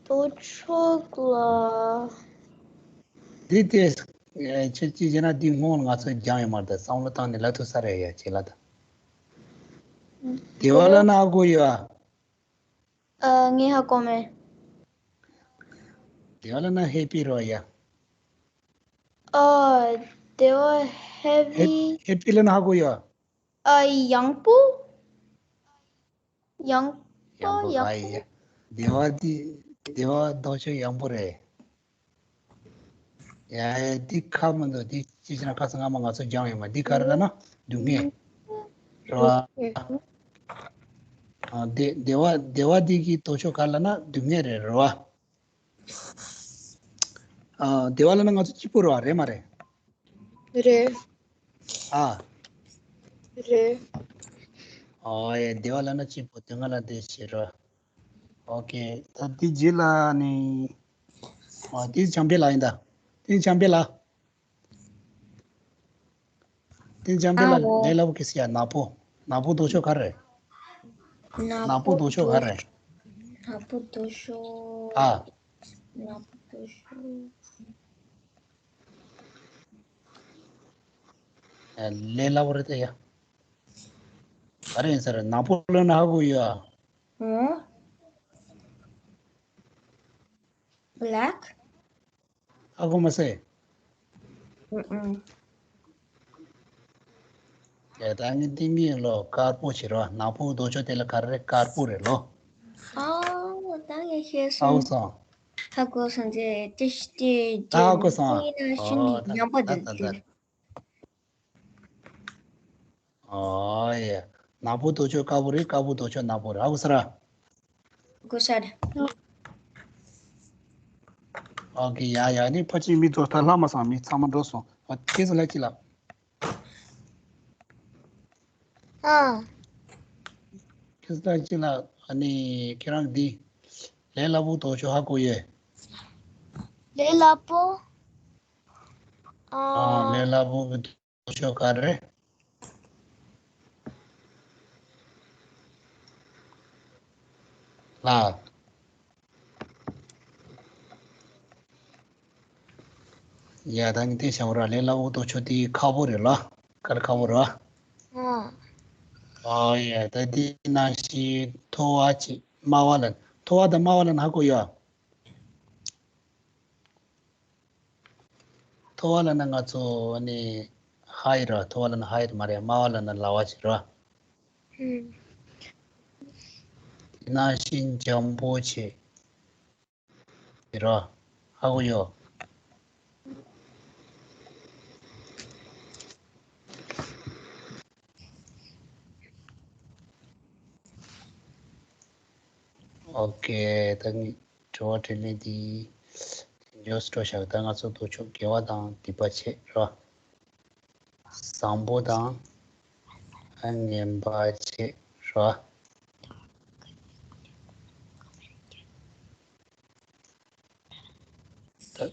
ལྡོག་ཕྱོགས་ལ། འདི་དེ། ཨེ། ཁྱེད་ཀྱིས་བྱས་ན་འདི་སྔོན་ང་ཚོས་སྦྱངས་ཡོད་མ་རེད། ད་བསམ་བློ་བཏང་ནས་ལབ་ཐུབ་ས་རེད་ཡ། བྱས་ལ་ད། སྡེ་བ་ལབ་ན་ཧ་གོ་ཡོད་ཨ། ཨ། ངས་ཧ་གོ་མེད། སྡེ་བ་ལབ་ན་ཧེ་པི་རེད་ཡ། ཨ། སྡེ་བ་ཧེ་ཧེ་པི། ཧེ་པི་ལབ་ན་ཧ་གོ་ཡོད་ཨ། ཨ། ཡག་པོ། ཡག་པོ། ཡག་པོ་ཡག་ག་ཡ། པོ། སྡེ་བ་འདི། སྡེ་བ་ལྡོག་ཕྱོགས་ཡག་པོ་རེད། ཡ་ཡ། འདི་ཁག་མི་འདུག་འདི་ཅི་བྱས་ན་ཁ་སང་སྔ་མ་ང་ཚོ་སྦྱངས་ཡོད་མ། འདི་ག་རེ་ལབ་ན་སྡུག་བསྔལ་རེད་བ། ཨ། སྡེ་སྡེ་བ་སྡེ་བ་འདི་གི་ལྡོག་ཕྱོགས་ག་རེ་ལབ་ན་སྡུག་བསྔལ་རེད། རེད་བ། ཨ། སྡེ་བ་ལབ་ན་ང་ཚོ་སྐྱིད་པོ་རེད་བ། རེད་མ་རེད། རེད། ཨ། རེད། ཨོ་ཡ། སྡེ་བ་ལབ་ན་སྐྱིད་པོ། སྡུག་བསྔལ་ལབ་ན་བདེ་སྐྱིད་རེད། ཨོ་ཀེ། ད་འདི་རྗེས་ལ་ནི། ཨོ། འདི་བྱམས་པའི་ལགས་ཡིན་ད། འདི་བྱམས་པའི་ལགས། འདི་བྱམས་པའི་ལགས། ཨ་འོ། ལས་སླ་པོ་གི་སི་ཡ། ནག་པོ། ནག་པོ་ལྡོག་ཕྱོགས་ག་རེ་རེད། ནག་ནག་པོ་ལྡོག་ཕྱོགས་ག་རེ་རེད། ནག་པོ་ལྡོག་ཕྱོགས། ཨ། ནག་པོ་ལྡོག་ཕྱོགས། ལས་སླ་པོ་རེད་ད་ཡ། ག་རེ་ཡིན་ས་རེད། ནག་པོ་ལབ་ན་ཧ་གོ་ཡོད་ཨ། ཨོ། Black། ཧ་གོ་མ་སོང་། ཨུ་ཨུ། ཡ། ད་ངས་འདི་མིན་ལོ། དཀར་པོ་བྱེད་རོགས། ནག་པོ་ལྡོག་ཕྱོགས་དེ་ལ་ག་རེ་རེད། དཀར་པོ་རེད་ལོ། ཨོ། ད་ངས་ཤེས་ཧ་གོ་སོང་། སོང་། ཧ་གོ་སོང་། དེ་དེ་དེ་ད་ཧ་གོ་སོང་། ཨ། ཨོ། ད་ད་ད་ད། ཨོ་ཡ། ནག་པོ་ལྡོག་ཕྱོགས་དཀར་པོ་རེད། དཀར་པོ་ལྡོག་ཕྱོགས་ནག་པོ་རེད། ཧ་གོ་སོང་ར། གོ་ས་རེད། ཨོ་ཀེ། ཡ་ཡ། ནི་ཕལ་ཆེར་མི་ཚོ་ད་ལྷག་མ་སོང་། མི་ཚང་མ་འགྲོ་སོང་། ཨ། ཁྱེད་ཚོ་ལ་ཅི་ལ། ཨ། ཁྱེད་ཚོ་ལ་ཅི་ལ། ཨ་ནི་ཁྱེད་རང་འདི་ལས་སླ་པོ་ལྡོག་ཕྱོགས་ཧ་གོ་ཡོད། ལས་སླ་པོ། ཨ། ཨ། ལས་སླ་པོ་གི་ལྡོག་ཕྱོགས་ག་རེ་རེད། ལ། ཡ། ད་ངས་དེ་བྱ་བ་ར། ལས་སླ་པོ་ལྡོག་ཕྱོགས་དེ་ཁག་པོ་རེད་ལ། དཀའ་ལས་ཁག་པོ་རེད་བ། ཨ། ཨ་ཡ། ད་དེ་ནང་བཞིན་མཐོ་བ་བྱས། དམའ་བ་ལ། མཐོ་བ་དང་དམའ་བ་ལབ་ན་ཧ་གོ་ཡོད་ཨ། མཐོ་བ་ལབ་ན་ང་ཚོ་ནི་ཧའི་ར། མཐོ་བ་ལབ་ན་ཧའི་མ་རེད། དམའ་བ་ལབ་ན་ལ་བ་བྱེད་ར། ཨུམ། དེ་ནང་བཞིན་འཇམ་པོ་བྱས། ར། ཧ་གོ་ཡོད། ཨོ་ཀེ། ད་ངས་དྲི་བ་དྲིས་ལན་འདི་མགྱོགས་སུ་འགྲོ་བཞག་ད་ང་ཚོ་ལྡོག་ཕྱོགས་དགེ་བ་དང་སྡིག་པ་བྱེད་ར། བཟང་པོ་དང་ངན་པ་བྱེད་ར། ད།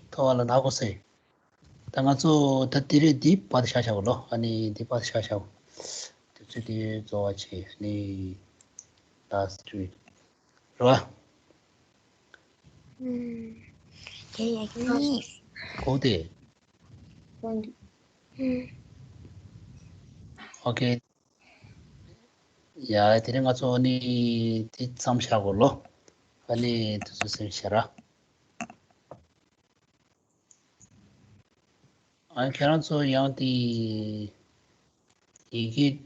མཐོ་བ་ལབ་ན་ཧ་གོ་སོང་། ད་ང་ཚོ་ད་དེ་རེད། འདི་པར་ཤ་ཤའོ་ལོ། ཨ་ནི་འདི་པར་ཤ་ཤའོ། དུས་ཚོད་དེ་རྫོགས་པ་བྱས། ཨ་ནི་last week རེད་བ། ཨུམ། དེ་ཡག་གི་མིན། གོ་དེ། ཨུམ། ཨོ་ཁེ། ཡ། དེ་རིང་ང་ཚོ་ནི་དེ་མཚམས་བཞག་གོ་ལོ། ཨ་ནི་དུས་ཚོད་སེམས་ཤ་ར། ཨ། ཁྱེད་རང་ཚོ་ཡང་དེ་ཡི་གེ་